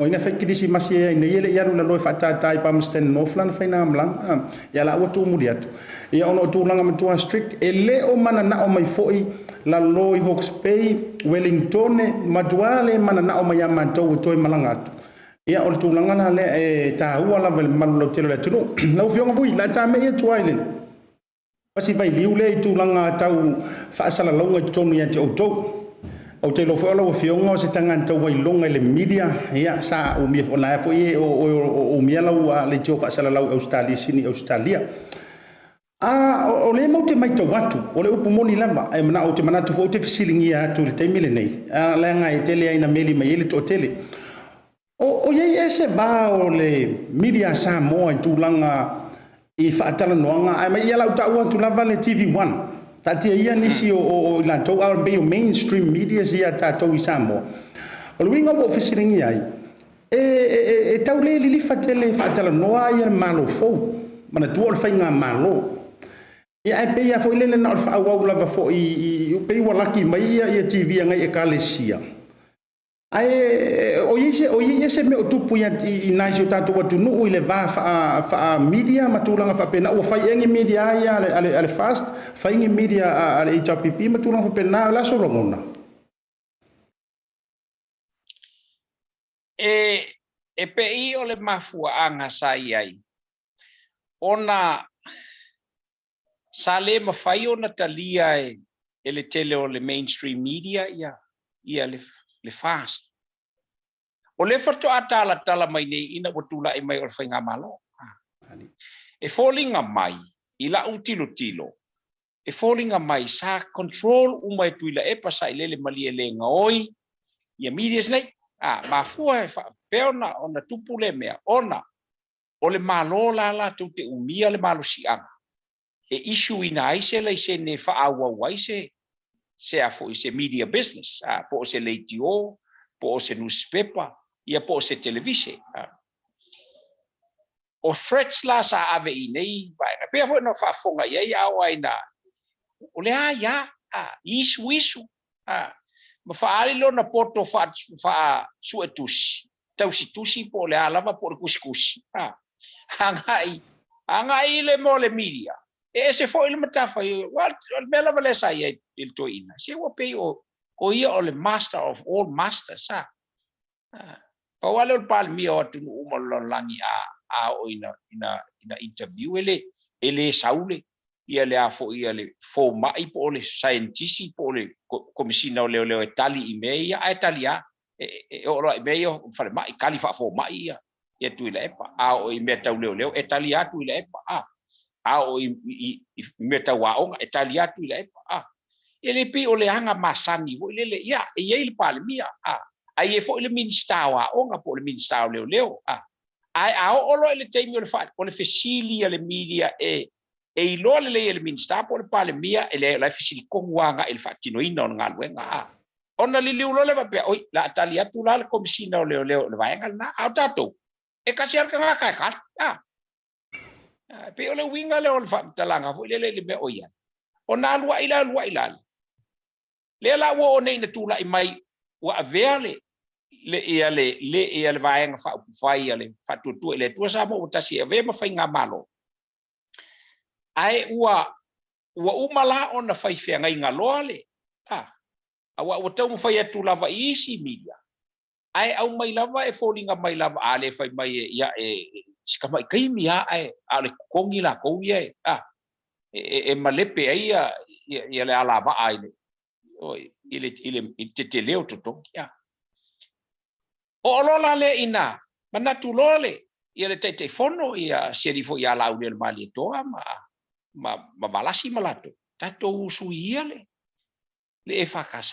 o ina fai kilisimasi e ai nei e le i alu i lalo e faatata i Palmerston North lana faigamalaga, ia la ua tuumuli atu. Ia ona o tulaga matua strict, e le o mananao mai foi lalo i Hawke's Bay, Wellingtone, matua le mananao mai ia matou e toe malaga atu. Ia o le tulaga la lea e taua lava i le mamalu lautele o le atunuu. Lau Afioga Vui, la ta mei atu ai le pasi vailiu lea i tulaga tau faasalalauga i totonu ia te outou. Ou te iloa foi o lau Afioga o se tagata ua iloga i le media, ia sa umia foi, o la foi e o umia lau leitio faasalalau i Ausetalia, Sini Ausetalia. A o lea matou te matau atu, o le upu moni lava, e manao, ou te manatu foi ou te fesiligia atu i le taimi lenei, leaga e tele ai ina meli mai ai le toatele. O, o i ai ea se va o le media a Samoa i tulaga i faatalanoaga, ae mai ia lau tau atu lava le TV One, taatia ia nisi o, o, o i latou, a o le pei o mainstream medias ia a tatou i Samoa. O le uiga ua ou fesiligia ai, E, e, e tau le lilifa tele e faatalanoa ia le Malo fou. Manatua o le faigamalo. Ia ae pei lava foi lele na o le faaauau lava foi i, i, pei ua laki mai ia, ia TV a nai ekalesia. Ae o i ai se, o i ai ea se mea o tupu ia i, i nai si o tatou atunuu i le va faa, faa media ma tulaga faapena. Ua fai ea ni media ia a le, a le, a le FAST, fai ni media a, a le HRPP ma tulaga faapena. O le a sou lagona?
E, e pei o le mafuaaga sa i ai, ona sa le mafai ona talia e, e le tele o le mainstream media ia, ia le, le FAST. O lea faatoa talatala mai nei ina ua tulai mai o le faigamalo. E foliga mai i lau tilotilo, E foliga mai sa control uma e Tuilaepa Sailele Malielegaoi ia medias nei. A, mafua e faapea ona ona tupu lea mea ona o le Malo la latou te umia le malosiaga e issue ina ai se laisene e faaauau ai se se a foi se media business, a, po o se leitio, po o se nusipepa, ia po o se televise. A. O threats la sa ave i nei vaega, pei foi ona faafofoga i ai a oo ai ina, o le a ia, a, isuisu, a, ma faaali lona poto faa, faa suetusi, tausitusi po o le a lava po o le tusitusi, a, agai, agai i le mea o le media, e ese foi le matafaioi, aua o le mea lava lea sa i ai i le toeaina, se ua pei o, o ia o le master of all masters, a. Pau lava lea o le Palemia o atunuu uma o le lalolagi a, a oo ina, ina, ina interview, e le, e le sau le, ia le a foi ia le fomai po o le saienitisi po o le Komesina o Leoleo e tali i mea ia, ae tali lava. E, e oo loa i mea ia o falemai, tali faafomai ia, ia Tuilaepa. A oo i mea tau leoleo, e tali lava Tuilaepa. A, a oo i, i, i mea tau aoga, e tali lava Tuilaepa. A, e le pei o le aga masani foi lele, ia, e i ai le Palemia, a, ae i ai foi le Minisita o Aoga po o le Minisita o Leoleo, a. Ae a oo loa i le taimi o le, fa, o le fesili a le media e, e iloa lelei e le Minisita po o le Palemia, e leai, o la e fesili tonu lava agai i le faatinoina o le galuega, a. Ona liliu loa lea faapea, oi, o le a tali atu la le Komesina o Leoleo i le vaega lena, a o tatou, e tasi lava le tagata e tali, a. E pei o le uiga lea o le faamatalaga foi lele i le mea o i ai. Ona aluai la aluai la lea la ua oo nei ina tulai mai ua avea le le ia le le ia le Vaega Faaupufai a le Faatuatua i le Atua Samoa ua tasi e avea ma faigamalo. Ae ua ua uma la ona fai feagaiga loa le a aua ua taumafai atu lava i isi media ae aumai lava e foliga mai lava a le fai mai e ia e si tamai taimi a ae a o le totogi latou ia e a e, e malepe ai ia ia le alavaa i le i le i le i le tetele o totogi a. Oo loa la lea ina manatu loa le ia le Taitaifono ia si alii foi ia Laaulialemalietoa ma ma ma Valasi ma latou, tatou usuia le le EFKS.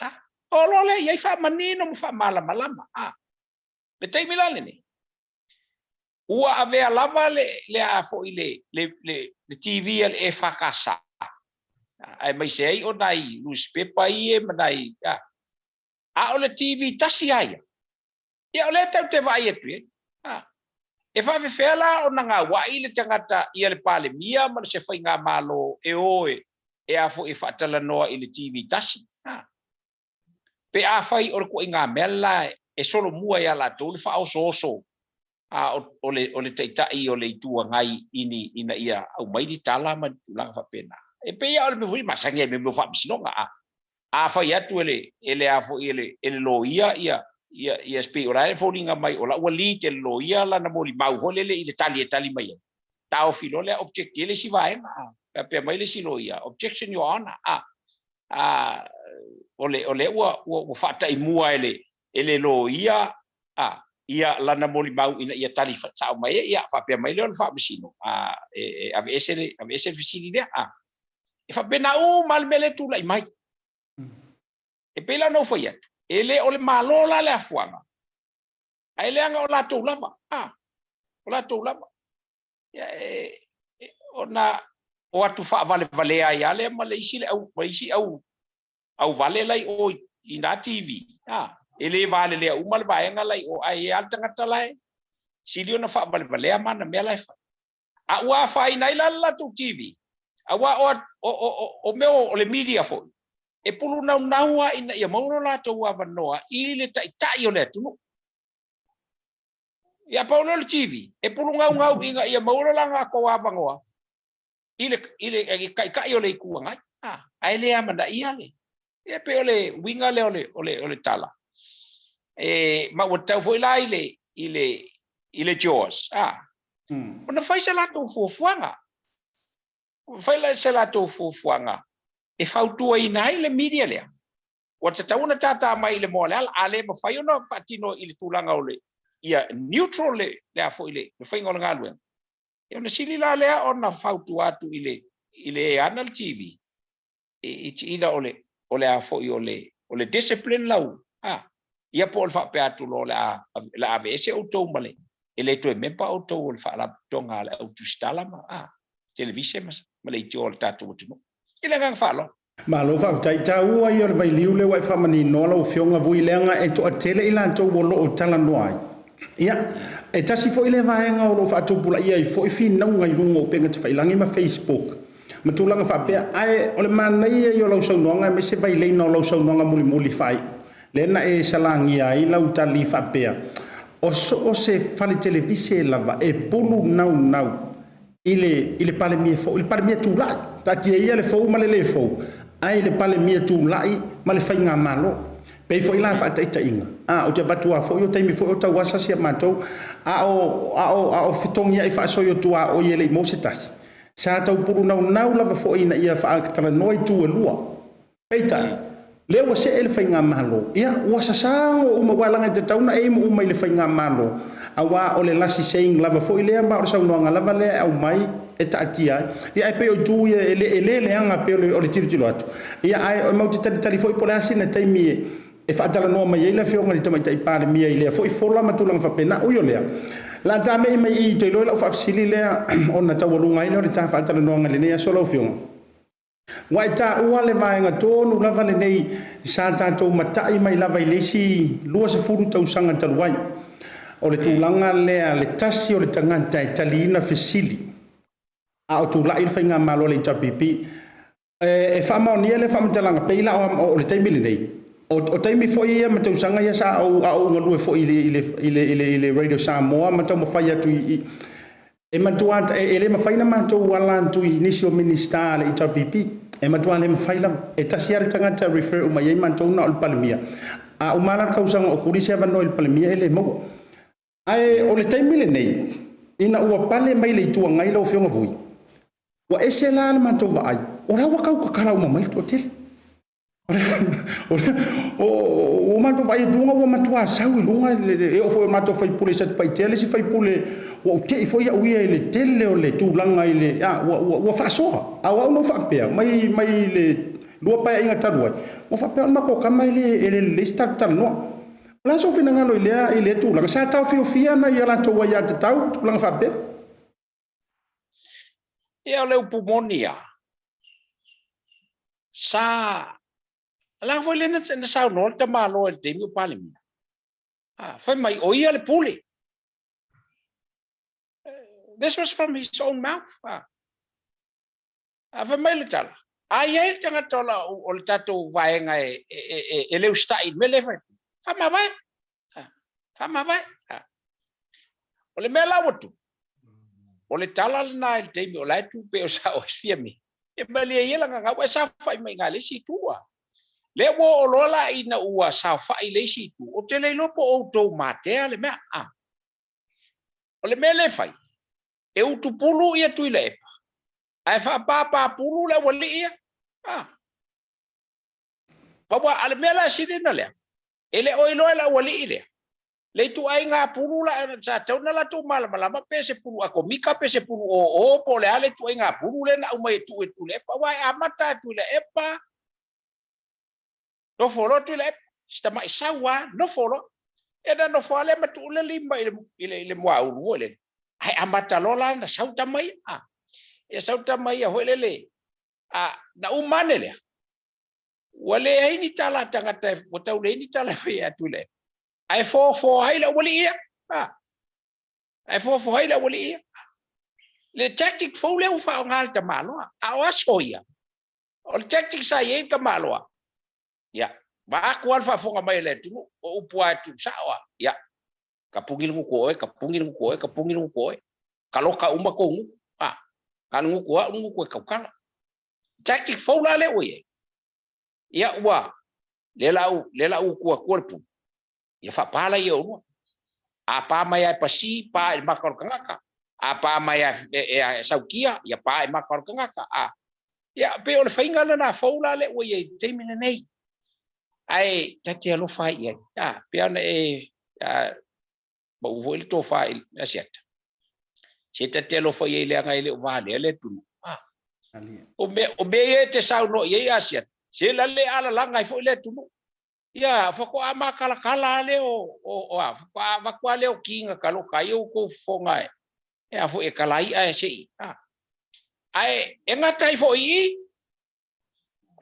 Oo loa lea i ai faamanino ma faamalamalama a. Le taimi la lenei, ua avea lava le le a foi le le le le TV a le EFKS, aemaise ai o nai nusipepa ia ma nai a, a o le TV tasi lava ia. Ia o lea tatou te vaai atu i ai. A, e faafefea la ona gauai le tagata ia le Palemia ma se faigamalo e o e e a foi e faatalanoa i le TV tasi? A, pe afai o le ituaiga mea la e solomua ia latou le faaosooso a o le, o le Taitai o le Itu Agai ini ina ia aumai ni tala ma ni tulaga faapena. E pei lava o le mea foi masani ai i mea o faamasinoga. A, afai atu e le, e le a foi e le, e le loia ia, ia, ia pei o la e foliga mai o la ua lead e le loia lana molimau foi lele i le tali e tali mai ai. Taofi loa lea object i le isi vaega. A, faapea mai le isi loia, objection your honor. A, a, o le, o lea ua, ua, ua faataimua e le, e le loia a, ia lana molimau ina ia tali sao mai ai, ia, faapea mai lea o le Faamasino, a, e, e aveese le, aveese le fesili lea, a. E faapena uma lava le mea lea e tulai mai. E pei la ona ou fai atu, e le o le Malo la le afuaga, ae leaga o latou lava, a, o latou lava. Ia, e, e, ona o atu faavalevalea ai lava lea ma le isi le au, ma isi au auvale la i o i nā TV, a, e le valelea uma le vaega la i o, ae i ai lava le tagata la e sili ona faavalevalea ma ana mea la e fai. A ua afaina ai la le latou TV, aua o, o, o, o mea o le media foi, e pulunaunau lava ina ia maua lo latou avanoa i le taitai o le atunuu. Ia pau lea o le TV, e pulugaugau ina ia maua lo latou avanoa i le, i le, i le taitai o le Itu Agai, a, ae le amanaia le, e pei o le uiga lea o le, o le, o le tala. E, ma ua tatau foi la i le, i le, i le JAWS, a, ona fai se latou fuafuaga, fai la se latou fuafuaga e fautuaina ai le media lea. Ua tatau ona tātā mai i le moa o le ala, a le mafai ona faatino i le tulaga o le, ia neutral le, le a foi le, le faiga o le galuega. Ia ona sili la lea ona fautua atu i le, i le e ana le TV. It's either o le, o le a foi o le, o le discipline lau, a, ia po o le faapea atu loa o le a, o le a aveese outou ma le, e le toe member outou o le faalapotopotoga a le au tusitala ma, a, televise ma, ma leitioa a le tatou atunuu. I le agaga faaaloalo.
Malo faafetai. Taua ia o le vailiu lea ua e faamaninoa lau Afioga Vui leaga e toatele i latou o lo o talanoa ai. Ia, e tasi foi lea vaega o lo o faatupulaia ai foi finauga i luga o upega tafailagi ma Facebook ma tulaga faapea. Ae o le manaia ia o lau saunoaga aemaise vaileina o lau saunoaga mulimuli faaiu lea na e salagia ai lau tali faapea, o so o se fale televise lava e pulu naunau i le, i le Palemia fou, i le Palemia tulai, taatia ia le fou ma le le fou, ae i le Palemia tulai ma le Faigamalo. Pei foi la faataitaiga, a, ou te avatu lava foi o taimi foi o tauasa si a matou, a o, a o, a o fetogiai faasoi o tuaoi e le i maua se tasi, sa tau pulunaunau lava foi ina ia faatalanoa itu e lua. Peitai, lea ua see le faigamalo, ia, ua sasago uma, aua leaga e tatau ona aim uma i le faigamalo, aua o le lasi saying lava foi lea ma o le saunoaga lava lea e aumai e taatia ai. Ia, ae pei o itu ia e le, e le leaga pei o le, o le tilotilo atu. Ia, ae matou te talitali foi po o le a sina taimi e, e faatalanoa mai ai le Afioga i le Tamaitai Palemia i lea foi fola ma tulaga faapena. Ui o lea, o le a ta me'i mai i i, ou te iloa i lau faafesili lea ona taualuga ai lea o le ta faatalanoaga i lenei aso lau Afioga. Ua e taua le vaega tonu lava lenei sa tatou matai mai lava i le isi 20 tausaga talu ai, o le tulaga lea le tasi o le tagata e taliina fesili a o tulai le Faigamalo a le HRPP. E faamaonia lea faamatalaga pei la o le taimi lenei, o taimi foi ia ma tausaga ia sa ou a ou galue foi i le Radio Samoa ma taumafai atu i E matua, e le mafai ona matou ala atu i nisi o Minisita a le HRPP. E matua le mafai lava. E tasi lava le tagata e refer uma i ai matou na o le Palemia. A uma la le tausaga o kuli se avanoa i le Palemia e le maua. Ae o le taimi lenei, ina ua pale mai le Itu Agai lau Afioga Vui, ua ese la le matou vaai, o la ua tau tatala uma mai le toatele. Ua matou vaai atu ua matua sau i luga, e oo foi i matou faipule i Satupaitea le isi faipule, ua ou tei foi au ia i le tele o le tulaga i le, a, ua, ua, ua faasoa. A o au na ou faapea, mai, mai le lua paeaiga talu ai, ua faapea o le matou tama e le, e le lelei se tatou talanoa. O le a sou finagalo i lea, i lea tulaga? Sa taofiofia nai a latou aiatatau, tulaga faapea?
Ia, o le upu moni lava, Sa la foi lea na saunoa le tamaloa i le taimi o Palemia. Ah, fai mai, o ia le pule. This was from his own mouth. Ah. Ah, fai mai le tala, a i ai le tagata o, la, o le tatou vaega e, e, e, e, e le usitai i le mea lea e fai, faamavae. Ah, faamavae. Ah. O le mea la ua tupu, o le tala lena i le taimi o la e tu pei o sa oe fia me. E malie ia la gagau e saofai mai ina le isi itu a. Lea ua oo loa la ina ua saofai le isi itu, ou te le iloa po o outou matea le mea a. O le mea lea e fai, e utupulu ia Tuilaepa, ae faapapapulu le aualii ia. A. Aua a le mea la e sili ona lea, e le o iloa e le aualii lea, le ituaiga pulu la sa tatau ona latou malamalama pe se pulu atomika pe se pulu oo po o le a le ituaiga pulu lea na aumai e tuu e Tuilaepa aua e amata e Tuilaepa nofo loa Tuilaepa si tamai sau lava nofo loa ia ona nofo lava lea ma tuu le lima i le, i le, i le muaulu foi lele ae amata loa la ona sau tama ia a ia sau tama ia foi lele a na uma ane lea ua leai ni tala a tagata ua tau leai ni tala e fai ia Tuilaepa Ae fofo ai le aualii ia. Ae fofo ai le aualii ia. Le tactic fou lea ua faaaoga e le tamaloa. A o aso ia, o le tactic sa i ai le tamaloa, ia, vaeatu lava le faafofoga mai a le atunuu, o upu lava e tuusao lava, ia, ka puni le gutu o oe, ka puni le gutu o oe, ka puni le gutu o oe, ka loka uma kou gutu, a, na o le gutu o au le gutu e tautala. Tactic fou la lea ua i ai. Ia, ua, lea la u, lea la u utu atua le pulu, ia faapā laia o oulua. A pā mai lava e pasī, pā i le maka o le tagata. A pā mai lava e, e, e saukia, ia pā i maka o le tagata. A, ia, pei o le faiga lena fou la lea ua i ai i le taimi lenei. Ae ta te alofa ai i ai. A, pei ona e, a, pau foi le tofa i le Asiata. Se ta te alofa i ai leaga e le o valea le atunuu. A. O mea, o mea ia e te saunoa i ai Asiata, se la le alalaga ai foi le atunuu. Ia, faatoa makalakala lava lea o, o, o a, faatoa avatu lava lea o kiga taloka ia ua outou fofoga e, e a foi e talai'a e se i, a. Ae e gata ai foi i i,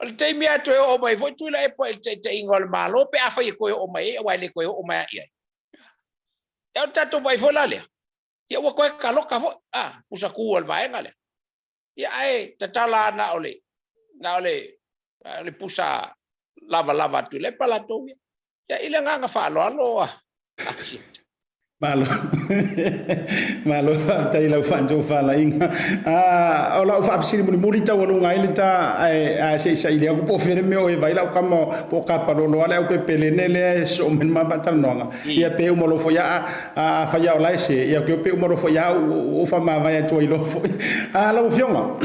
o le taimi lava e toe oo mai foi Tuilaepa i le taitaiga o le Malo pe afai e toe oo mai ai aua e le toe oo mai lava i ai. Ia o le tatou vaai foi la lea, ia ua toe taloka foi, a, pusa tu a le vaega lea. Ia ae tatala lava na o le, na o le, le pusa lavalava a Tuilaepa latou ia. Ia i le agaga faaaloalo a Asiata.
Malo. Malo faafetai i lau faatofalaiga. Ah, o lau faafesili mulimuli taualuga ai le ta ae ae se i saili atu po o fea le mea o e vai lau kama po o kapalolo a le au pepelene lea e soo mai le ma faatalanoaga. Ia pe uma loa foi a a fai a o la e se ia pe uma loa foi a ou faamavae atu ai loa foi. Ah, lau Afioga,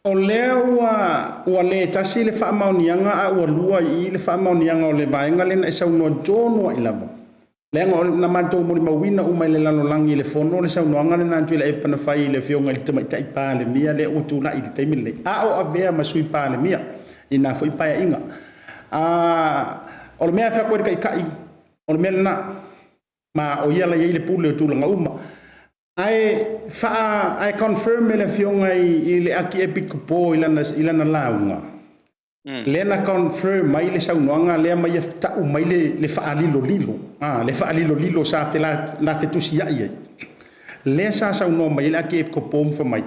O lea ua, ua le tasi le faamaoniaga a ua lua i i le faamaoniaga o le vaega lea na e saunoa tonu ai lava. Leaga o, na matou molimauina uma i le lalolagi i le fono le saunoaga lena a Tuilaepa na fai i le Afioga i le Tamaitai Palemia lea ua tulai i le taimi lenei, a o avea ma Sui Palemia i na foi paeaiga. A, o le mea e fai atu ai le Taitai, o le mea lena, ma o ia la i ai le pule o tulaga uma. Ae faa, ae confirm e le afioga i, i le Akiepikopo i lana, i lana lauga, mm. lea na confirm mai le saunoaga lea ma ia ta'u mai le, le faalilolilo, ah, le faalilolilo sa fela, la fetusia'i ai. Lea sa saunoa mai ai le Akiepikopo ma fai mai,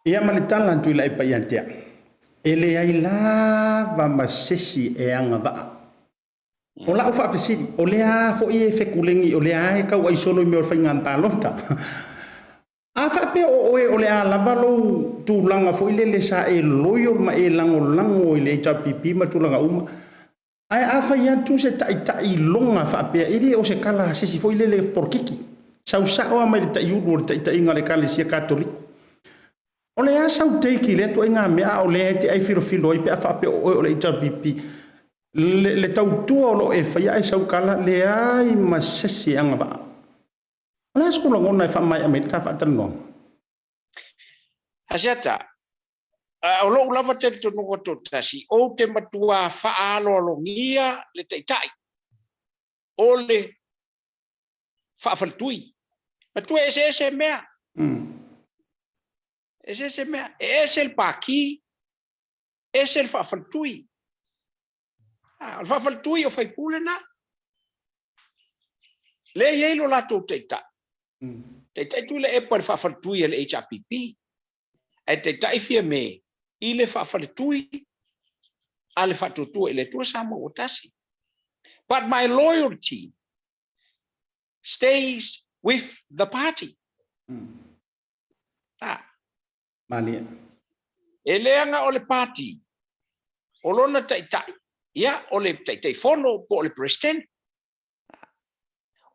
ia ma le tala a Tuilaepa ia te au, e leai lava ma sesi e agavaa. O lau faafesili, o lea foi e fekulegi, o lea e tauai solo i mea o le faiga palota. A faapea o oe o le a lava lou tulaga foi lele sa e loyal ma e lagolago i le HRPP ma tulaga uma, ae a fai atu se taitai loga faapea, e le o se tala a se isi foi lele polokiki, sau sao lava mai le taiulu o le taitaiga a le Ekalesia Katoliko. O le a sau take i lea ituaiga mea a o lea e te ai filofilo ai pe a faapea o oe o le HRPP? Le, le tautua o lo o e faia ae sau kala, leai ma sesi e agavaa. O le a sou lagona e faamaea mai le ta faatalanoaga?
Asiata, o lou lava talitonuga toatasi, ou te matua faaaloalogia le Taitai o le faafaletui. Matua eseese mea. Eseese mea. E ese le pākī, ese le faafaletui. Ah, o le faafaletui o faipule na. Lea e i ai lo latou taitai. Taitai Tuilaepa i le faafaletui a le HRPP. Ae taitai Fiame i le faafaletui a le Faatuatua i le Atua Samoa ua tasi. But my loyalty stays with the party. Ah.
Malie.
E leaga o le party, o lona taitai, ia, o le Taitaifono po o le Peresetene.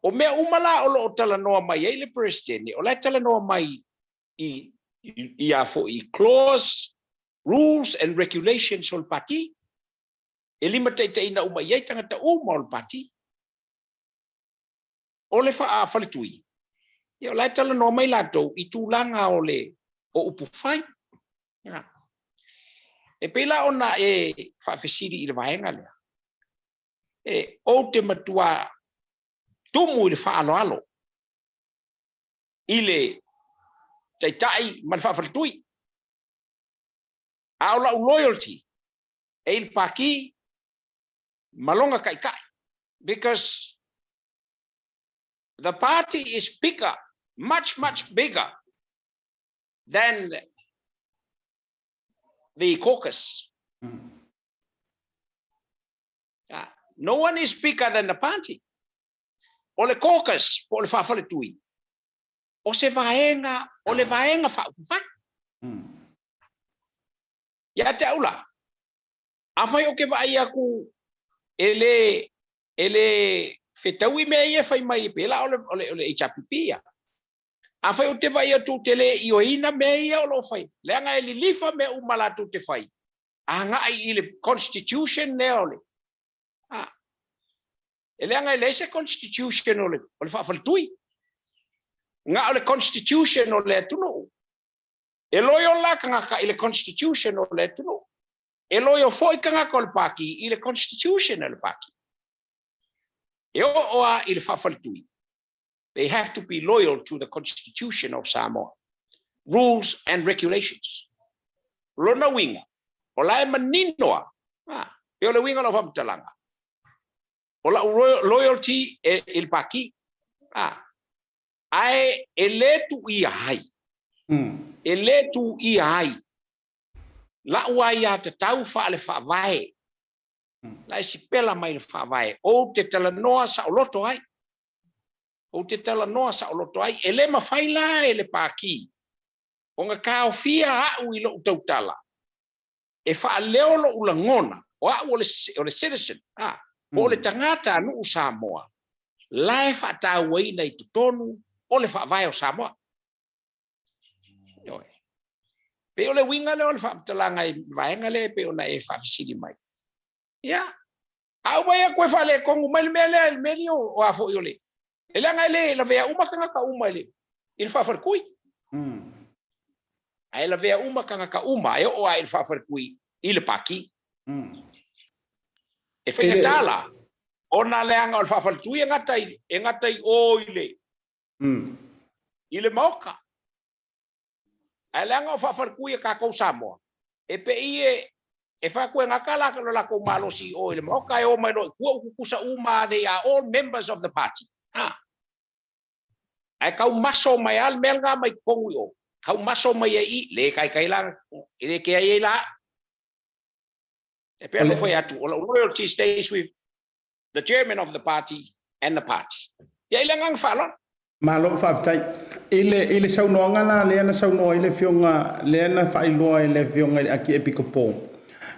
O mea uma la o lo o talanoa mai ai le Peresetene, o la e talanoa mai i, i a foi i clause, rules and regulations o le party. E limataitaiina uma i ai tagata uma o le party. O le faafaletui, ia o la e talanoa mai latou i tulaga o le o upu fai. Ia. E pei la ona e faafesili i le vaega lea, e ou te matua tumu i le faaaloalo i le taitai ma le faafaletui. A o lau loyalty e i le Pākī ma lona taitai because the party is bigger, much, much bigger than the caucus. No one is bigger than the party. O le caucus po o le faafaletui, o se vaega, o le vaega faaupufai. Ia te au la, afai ou te vaai atu e le, e le fetaui mea ia e fai mai e pei la o le, o le, o le HRPP ia. Afai ou te vaai atu ou te le ioeina mea ia o lo o fai, leaga e lilifa mea uma latou te fai, agai i le constitution lea o le, a, e leaga e leai se constitution o le, o le faafaletui. Na o le constitution o le atunuu. E loyal la tagata i le constitution o le atunuu. E loyal foi tagata o le Pati i le constitution a le Pati. E oo lava i le faafaletui, they have to be loyal to the constitution of Samoa, rules and regulations. O lona uiga, o la e manino lava, pei o le uiga o lau faamatalaga, o lau loyalty i le Pati, ae e le tuuia ai, e le tuuia ai la'u aiatatau faale-faavae, la e sipela mai le Faavae, ou te talanoa saoloto ai, ou te talanoa saoloto ai. E le mafai la e le Pākī ona taofia a'u i lo'u tautala e faaleo lo'u lagona, o a'u o le, o le citizen, a, po o le tagata nuu Samoa, la e faatauaina i totonu o le Faavae o Samoa. Ioe. Pei o le uiga lea o le faamatalaga i vaega lea e pei ona e faafesili mai. Ia, a uma ia koe faaletonu mai le mea lea i le mea lea o a foi o le... E leaga e le lavea uma tagata uma i le, i le faafaletui. Ae lavea uma tagata uma e oo lava i le faafaletui i le pati. E faigata la, ona leaga o le faafaletui e gata i, e gata i o i le, i le maoka. Ae leaga o faafaletui e tatou Samoa, e pei e, e fai atu e gata la lo latou malosi i o i le maoka, e o mai loa i tua ua tutusa uma, they are all members of the party. Ha. Ae tau maso mai lava le mea lena mai totonu i o. Tau maso mai ai i, le taitai la, e le kea ai la. E pei ona fai atu, o lau loyalty stays with the chairman of the party and the party. Ia i le agaga faaaloalo.
Malo faafetai. I le, i le saunoaga la lea na saunoa ai le Afioga, lea na faailoa e le Afioga i le Akiepikopo,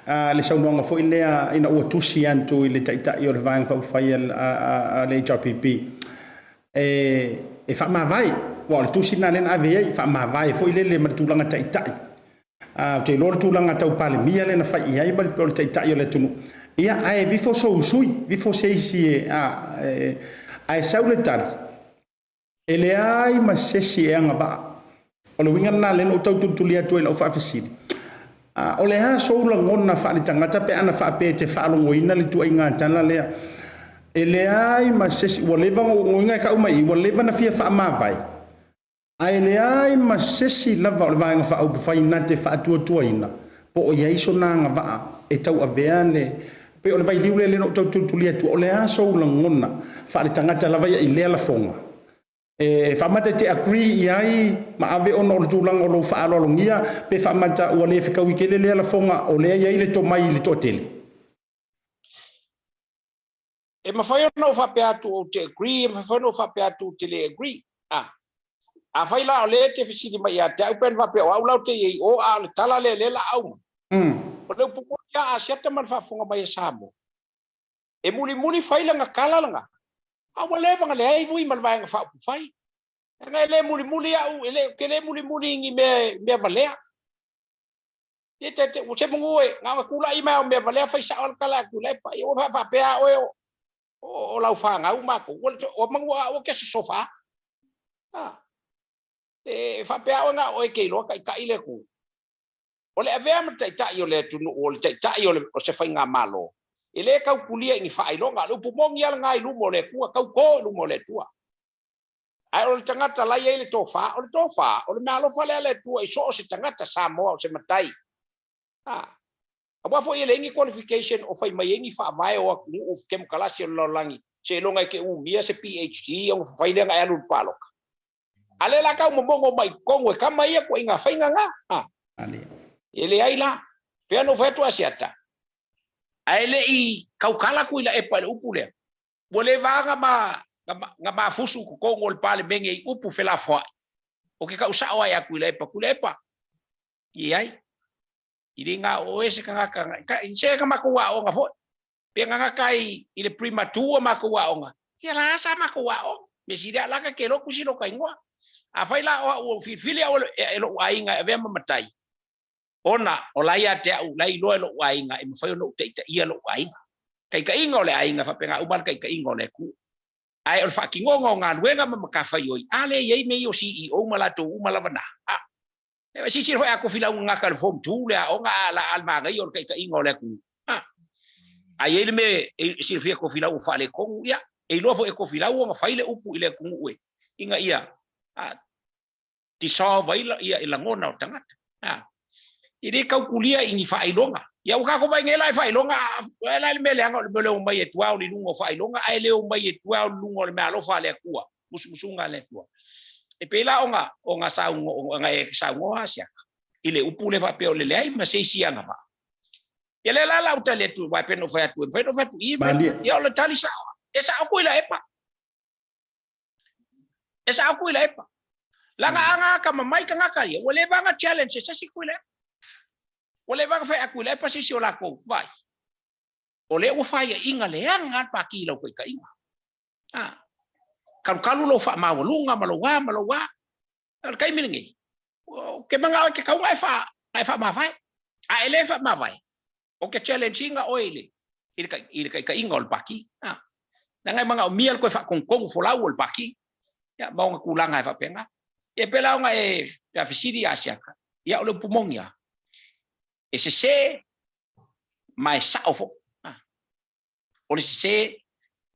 a, le saunoaga foi lea ina ua tusi atu i le Taitai o le Vaega Faaupufai a, a, a le HRPP, e, e faamavae, aua o le tusi lena lea na ave i ai, faamavae foi lele ma le tulaga taitai. Ā, ou te iloa o le tulaga tau Palemia lea na fai i ai ma le, o le Taitai o le atunuu. Ia, ae vifo sou sui, vifo se isi e, ā, e, ae sau le tali, e leai ma se isi e agavaa. O le uiga lena lea na ou tau tulituli atu ai i lau faafesili. Ā, o le a sou lagona faaletagata pe ana faapea e te faalogoina le ituaiga tala lea? E leai ma se isi, ua leva ona ou uiga e tau mai i i, ua leva ona fia faamavae, Ae leai ma se isi lava o le Vaega Faaupufai na te faatuatuaina po o i ai sona agavaa e tauavea le Pei o le vailiu lea lea na ou tau tulituli atu, o le a sou lagona faaletagata lava ia i lea lafoga? E faamata e te agree i ai ma ave ona o le tulaga o lou faaaloalogia pe faamata ua le fetaui tele lea lafoga o lea e i ai le tomai i le toatele?
E mafai ona ou faapea atu ou te agree, e mafai foi ona ou faapea atu ou te le agree. A. Afai la o lea e te fesili mai ia te au pe ana faapea o au la ou te i ai i o a o le tala lea lea la auma. O le upu moni a Asiata ma le faafofoga mai a Samoa, e mulimuli fai lana tala lena, a ua leva ona leai vui ma le Vaega Faaupufai. Leaga e le mulimuli au, e le, ou te le mulimuli i ni mea, mea valea. Ia te, te, se manu e, na ona tulai mai o mea valea fai sao le tala atu i le epa. Ia ua faapea a oe o, o, o lau fanau matou. Ua, o manu a ua ke sosofa. A. E faapea oe na oe ke iloa taitai le Atua. O le avea ma taitai o le atunuu, o le taitai o, le, o se faigamalo, e le tautulia i ni faailoga. O le upu moni lava lena i luma o le Atua, tauto i luma o le Atua. Ae o le tagata la e i ai le tofa, o le tofa, o le meaalofa lea a le Atua i so o se tagata Samoa o se matai. A, aua foi e leai ni qualification o fai mai ai ni faavae o atunuu kemokarasi o le lalolagi seiloga e te umia se PHD ona fai lea na e alu i le palota. A lea la tau momono mai totonu e tama ia ituaiga faiga na. A, e leai la. Pei ona ou fai atu Asiata, ae le i tautala Tuilaepa i le upu lea, Ua leva na ma, na mafusu i totonu o le Palemene i upu felafoai, o ke kau sao ae a Tuilaepa, Tuilaepa, i ai, i le na o oe se tagata, ka, se na matou aoga foi, pe na gata i, i le Prima 2 a matou aoga, ia la sa matou aoga, me sili a laka ke lotu si loka ingoa. Afai la o au o filifili au e, e lou aiga e avea ma matai, ona o la ia te au, la iloa e lou aiga e mafai ona ou taitaia lou aiga. Taitaiga o le aiga faapena uma le taitaiga o le Atua. Ae o le faatinoga o galuega ma matafaioi, a lea e i ai mea ia o CEO ma latou uma lava na. A. E silasila foi a Tofilau na gata i le Form 2 le aoga a la a le manaia o le taitaiga o le atunuu. A a i ai le mea e silafia e Tofilau ua faaletonu, ia, e iloa foi e Tofilau ona fai le upu i le atunuu e ina ia a dissolve ai ia lagona o tagata. A e le tautulia i ni faailoga. Ia ua tatou vaai nei la i faailoga, a la le mea leaga o le mea o le omai e tuao i luga o faailoga, ae le omai e tuao i luga o le meaalofa a le Atua, musumusuga a le Atua. E pei la ona ona saunoa ona e saunoa Asiata i le upu lea faapea o le leai ma se isi agavaa. Ia lea la la ou tali atu, aua e pei ona ou fai atu, e mafai ona ou fai atu i, ia o le tali sao, e sao Tuilaepa. E sao Tuilaepa. Laga aga akamamai tagata ia, ua leva ona challenge e se isi Tuilaepa. Ua leva ona fai a Tuilaepa se isi o latou, vaai. O lea ua faiaina leaga lava le Pati i lau taitaiga. A, kalukalu lou faamaualuga ma lou a ma lou a. O le taimi lenei, ou te manao e tatau ona e faamavae. A e le faamavae, ou te challenge ina oe i le, i le, i le taitaiga o le Pati. A, leaga e manaomia le toe faatonutonu folau o le Pati, ia, ma ona tulaga e faapena. Ia pei la ona e faafesili ia Asiata, ia o le upu moni lava, e sese ma e sao foi. A, o le sese,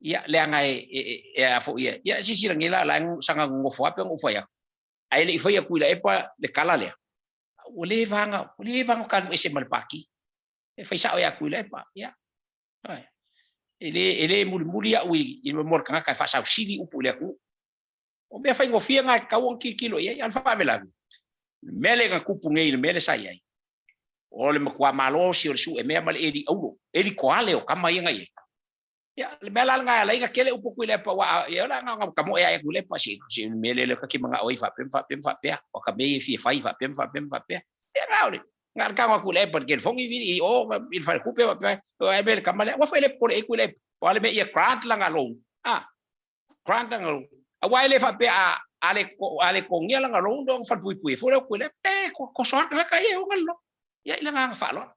ia, leaga e, e, e, e a foi e, ia, silasila nei la, la e saga nonofo lava pei ona ou fai atu, ae le i faia Tuilaepa le tala lea, ua leva ona, ua leva ona talu ese ma le Pati. E fai sao ia Tuilaepa, ia. E le, e le mulimuli au i, i mo le tagata e faasausili upu i le atunuu. O mea faigofie na e tatau ona tilotilo i ai, a o le faalavelave, le mea lea na tupu nei i le mea lea sa i ai, o le matua malosi o le suemea ma le eli auro, eli koale o tama ia na i ai. Ia, le mea la lena e ala ai ona tele upu Tuilaepa, aua ia la na ona tamoe ae Tuilaepa, se, se mea lea ta te manao ai faapea ma faapea ma faapea, o ka mea ia e fia fai faapea ma faapea ma faapea. Ia na o le, na o le tago a Tuilaepa i le telefoni, vili i o, i le faletupe, faapea, ai mea le tama lea, ua fai le popole i ai Tuilaepa, o a le mea ia grant lana loan, a, grant lana loan, aua e le faapea a, a le, a le totogia lana loan, ona falepuipui ai foi lea o Tuilaepa, e, koso lava le tagata ia e ona le loan. Ia, i le agaga faaaloalo.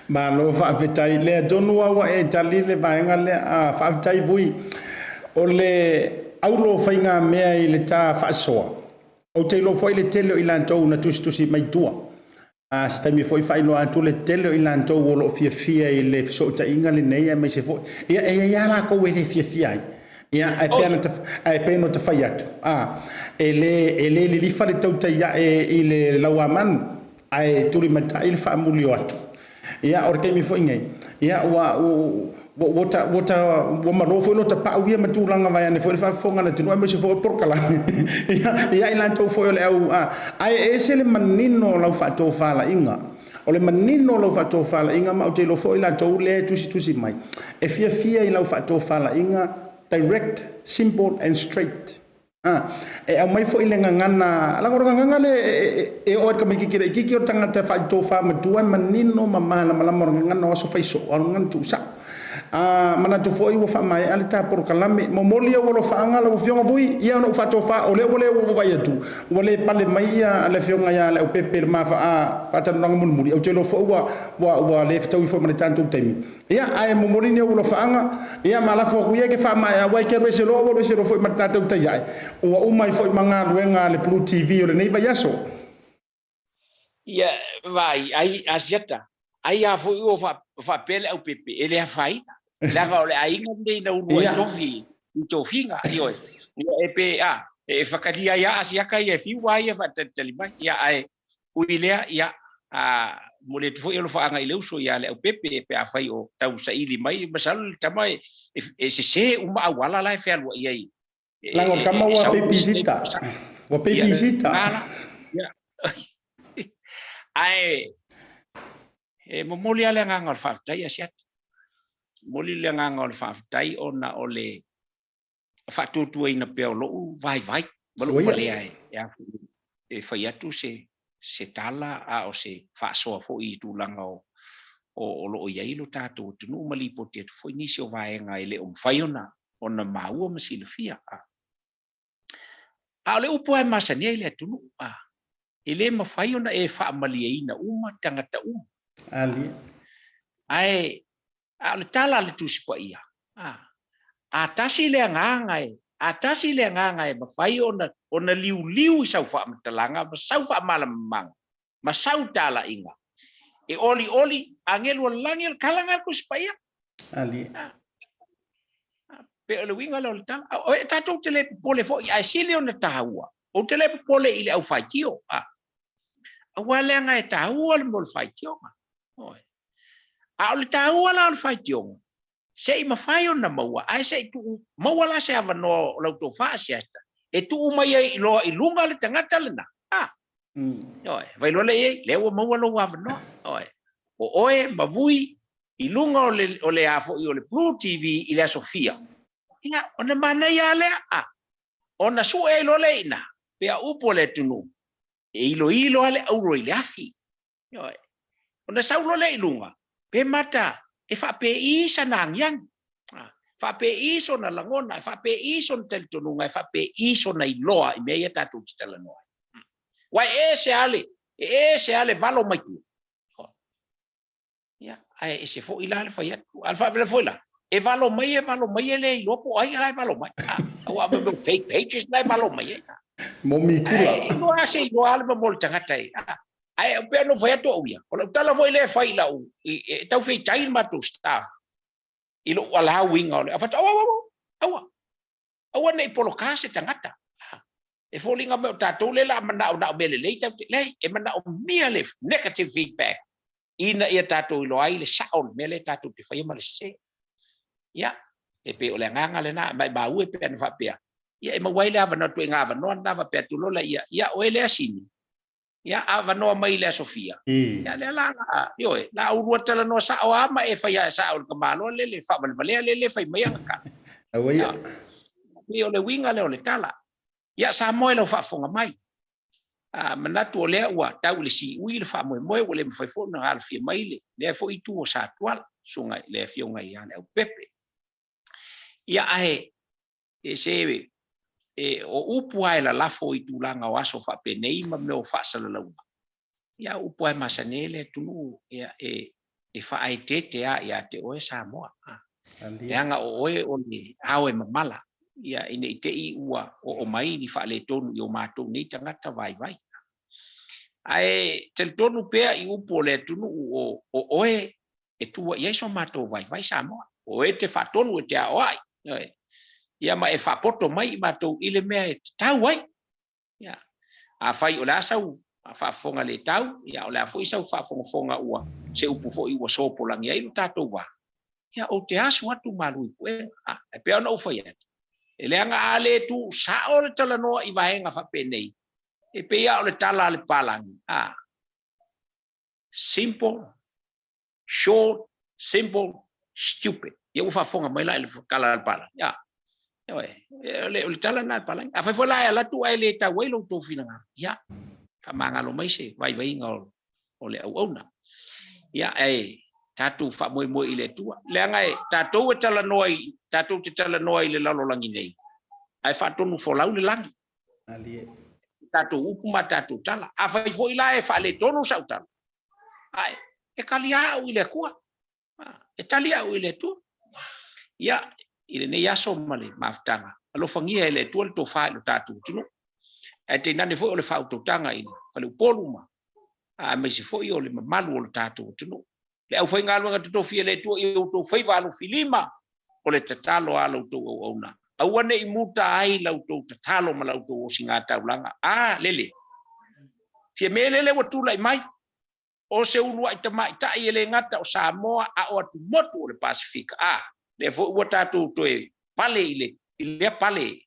Malo faafetai lea tonu a ua e tali le vaega lea a faafetai vui o le aulo faigamea i le ta faasoa ou te iloa foi le tele o i latou na tusitusi mai tua a se taimi foi faailoa atu le tele o i latou o lo o fiafia i le fesootaiga lenei aemaise foi ia e i ai lava latou e le fiafia ai ia ae pei ona ae pei ona ta fai atu a e le e le lilifa le tautai ae i le lauamanu ae tulimatai le faamuli o atu. Ia, o le taimi foi nei, ia, ua, ua, ua, ta, ua, ta, ua malo foi lota pau ia ma tulaga vaeane foi le faafofoga a le atunuu aemaise foi o polokalame. Ia, ia i latou foi o le au, a, ae ese le manino o lau faatofalaiga. O le manino o lau faatofalaiga ma ou te iloa foi i latou lea e tusitusi mai, e fiafia i lau faatofalaiga direct, simple and straight. A, e aumai foi le gagana, leaga o le gagana lea e, e, e oo ai le tamaitiiti laitiiti o le tagata e faitofa matua e manino ma malamalama o le gagana o aso faisoo, a o le gagana tuusao. A, manatu foi ua faamaea le ta polokalame. Momoli ou alofaaga lau Afioga Vui, ia ona ou faatofa, o lea ua le ou vaai atu, ua le pale mai ia le Afioga ia Leaupepe i le ma faatalanoaga mulimuli, ou te iloa foi ua, ua, ua le fetaui foi ma le tatou taimi. Ia, ae momoli ni ou alofaaga, ia ma lafo atu ia e ke faamaea, aua e ke alu ese loa, ua alu ese loa foi ma le tatou tai ae. Ua uma ai foi ma galuega a le Blue TV o lenei vaiaso.
Ia, vaai, ai, Asiata, ai a foi ua faapea le aupepe, e le afaina, leaga o le aiga lenei na ulu ai tofi i tofiga, ioe. Ia, e pe, a, e whakaria ai a Asiata ia e whiu a ia whaatalitali mai, ia, ae, Ui lea, ia, a, momoli atu foi alofaaga i le uso ia Leaupepe pe afai o tau saili mai, masalo le tama e, e, e sese uma auala la e fealuai ai.
E, Leaga o le tama ua peipisita. Ua peipisita.
Ia, ae, e momoli lava le agaga o le faafetai, Asiata. Momoli le agaga o le faafetai ona o le faatuatuaina pea o lou vaivai ma lou valea e, e, e fai atu se, se tala a o se faasoa foi i tulaga o, o, o lo o i ai lo tatou atunuu ma lipoti atu foi nisi o vaega e le o mafai ona, ona maua ma silafia. A, a o le upu lava e masani ai le atunuu, a, e le mafai ona e faamalieina uma tagata uma.
Alia.
Ae, a o le tala a le Tusi Paia, a, a tasi le agaga e, A tasi le agaga e mafai ona ona liuliu i sau faamatalaga ma sau faamalamalamaga ma sau talaiga, e olioli agelu o le lagi o le kalaga a le Tusi Paia.
Alie.
Pe o le uiga lea o le tala. O, e tatou te le popole foi, ae sili ona taua, ou te le popole i le au faitio. A, aua leaga e taua le mea o le faitioga. Oi. A o le taua la o le faitioga, se i mafai ona maua, ae se i tuu maua la se avanoa o lau tofa asiata, e tuu mai ai loa i luga le tagata lena. A, oi, fai loa lea i ai, lea ua maua lou avanoa. Oi. O oe ma Vui i luga o le, o le a foi o le Blue TV i le aso fia, ia, ona manaia lava lea, a, ona sue ai loa lea i ina, pe a upu a le atunuu, e iloilo lava le auro i le afi. Ioe. Ona sau loa lea i luga, pe mata e faapei sana agiagi, faapei sona lagona, e faapei sona talitonuga, e faapei sona iloa i mea ia tatou te talanoa ai. Aua e ese lava le, e ese lava le valo mai tua. Ia, ae ese foi la le fai atu. A o le faalavelave foi la, e valo mai, e valo mai, e le iloa po o ai la e valo mai. Aua o mea o fake pages la e valo mai ai.
Momi kula.
Ae iloa se iloa lava mo le tagata e. Ae pei ona ou fai atu au ia, o lau tala foi lea e fai i lau, e tau feitai le matou staff i lou alauiga o le, aua, aua, aua, aua, aua ne i poloka se tagata. E foliga mai o tatou lea o le a manao na o mea lelei tatou te, leai, e manaomia le negative feedback ina ia tatou iloa ai le sao o le mea lea tatou te faia ma le sese. Ia, e pei o le agaga lena, maimau e pe ana faapea, ia e maua ai le avanoa, ituaiga avanoa lena faapea atu loa laia, ia oe lea Sini, ia avanoa mai i le aso fia, ia lea la, ioe, la oulua talanoa sao lava ma e fai sao i le tamaloa lele, le faavalevalea lele e fai mai ana tala.
Aua ia.
Pei o le uiga lea o le tala. Ia Samoa i lau faafofoga mai, a manatu o lea ua tau i le siui le faamoemoe ua le mafai foi ona alofia mai le lea foi itu o Satuala, susuga i le afioga ia Leaupepe. Ia ae e se e, o upu lava e lalafo i tulaga o aso faapenei ma mea o faasalalauga, ia o upu lava e masani ai le atunuu, ia e, e faaeteete lava ia te oe Samoa. Leaga o oe o le ao e mamala, ia ina i te i ua oo mai ni faaletonu i o matou nei tagata vaivai. Ae talitonu pea i upu o le atunuu o, o oe e tua i ai so matou vaivai Samoa. O oe e te faatonu e te aoai, ia ma e faapoto mai i matou i le mea e tatau ai. Ia, afai o le a sau faafofoga le tau, ia o le a foi sau faafogafoga ua se upu foi ua sopolagi ai lo tatou va, ia ou te asu atu malu i puega. A, e pei ona ou fai atu, e leaga a le tuu sao le talanoa i vaega faapenei, e pei lava o le tala a le palagi, a, simple, short, simple, stupid. Ia ua faafofoga mai la i le tala a le palagi. A, ioe, o le, o le tala lena a le palagi. Afai foi la e alu atu ae le tau ai lo outou finagalo, ia, faamagalo mai se vaivaiga o, o le auauna. Ia, ae tatou faamoemoe i le Atua. Leaga e tatou e talanoa i, tatou te talanoa i le lalolagi nei, ae faatonufolau le lagi.
Malie.
Tatou upu ma tatou tala. Afai foi la e faaletonu sau tala, ae e tali lava au i le Atua. E tali au i le Atua. Ia, i lenei aso ma le mafutaga, alofagia e le Atua le tofa i lo tatou atunuu. Ae tainane foi o le faautautaga i le faleupolu ma aemaise foi o le mamalu o lo tatou atunuu. Le aufaigaluega totofi e le Atua i outou faiva alofilima, o le tatalo a la outou auauna, aua ne i muta ai la outou tatalo ma la outou osigataulaga. A, lele! Fiame lele ua tulai mai, o se uluai tamaitai e le gata o Samoa a o atumotu o le Pasefika. A, lea foi ua tatou toe pale i le, i lea pale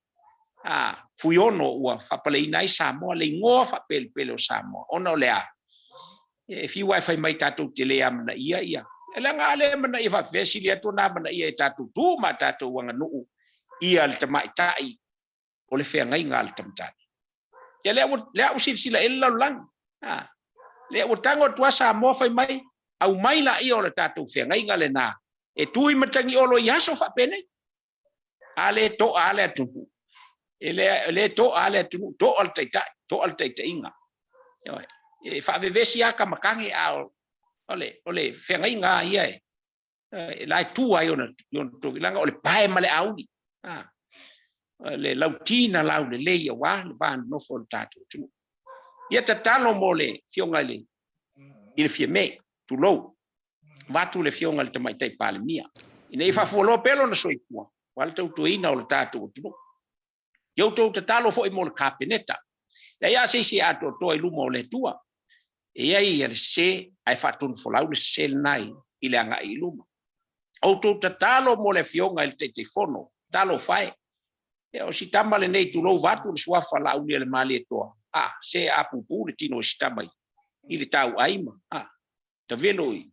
a, fuiono ua faapaleina ai Samoa, le igoa faapelepele o Samoa. Ona o le a? E fiu lava e fai mai tatou te le amanaia ia, leaga a le amanaia faapefea, sili atu ona amanaia e tatou tu ma tatou aganuu ia le tamaitai o le feagaiga a le tamatane. Ia lea ua, lea ua silasila i ai le lalolagi. A, lea ua tago atu lava Samoa fai mai, aumai laia o le tatou feagaiga lena e tu i Matagiolo i aso faapenei. A le toa lava le atunuu, e le, e le toa lava le atunuu, toa le taitai, toa le taitaiga. Ioe. E faavevesi lava Kamakage, a o le, o le feagaiga lava ia e, e la e tu ai ona, ona tofi, leaga o le pae ma le auli. A. le lauti na laulelei aua le va nonofo o le tatou atunuu. Ia tatalo mo le Afioga i le i le Fiame, tulou, vaeatu le Afioga i le Tamaitai Palemia, ina ia faafualoa pea lona soifua aua le tautuaina o le tatou atunuu. Ia outou tatalo foi mo le Kapeneta. Leai lava se isi e atoatoa i luma o le Atua. E i ai le sese ae faatonufolau le sese lena i le agai i luma. Outou tatalo mo le Afioga i le Taitaifono, talofa e! Ia, o si tama lenei, tulou vaeatu le suafa Laaulialemalietoa, a, se a pupuu le tino o si tama ia i le tauai ma, a, tavelo i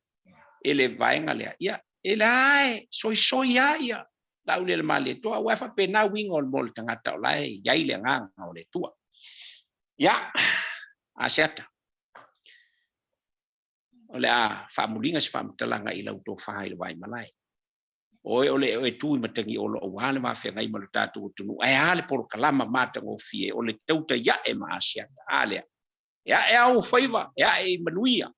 e le vaega lea. Ia, e la e soisoi lava ia Laaulialemalietoa, aua e faapena uiga o le mo le tagata o la e i ai le agaga o le Atua. Ia, Asiata, o le a faamuliga se faamatalaga i lau tofa i le vaimalae. O oe o le e tu i Matagiolo aua le vafeagai ma lo tatou atunuu, ae a le polokalama matagofie o le tautai ae ma Asiata? A lea, e ae a ou faiva, e ae i manuia,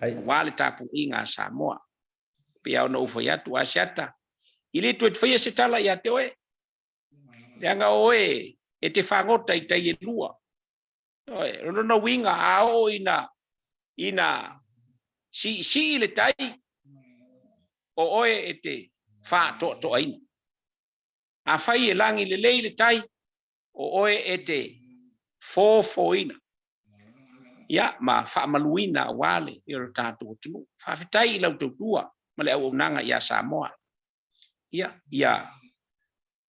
aua le tapuaiga a Samoa. E pei lava ona ou fai atu, Asiata, i le toe faia se tala ia te oe, leaga o oe e te fagota i tai e lua. O lona uiga, a oo ina ina siisii le tai, o oe e te faatoatoaina. Afai e lagi lelei le tai, o oe e te fofoina, ia, ma faamaluina aua le o le tatou atunuu. Faafetai i lau tautua ma le auaunaga ia Samoa. Ia, ia,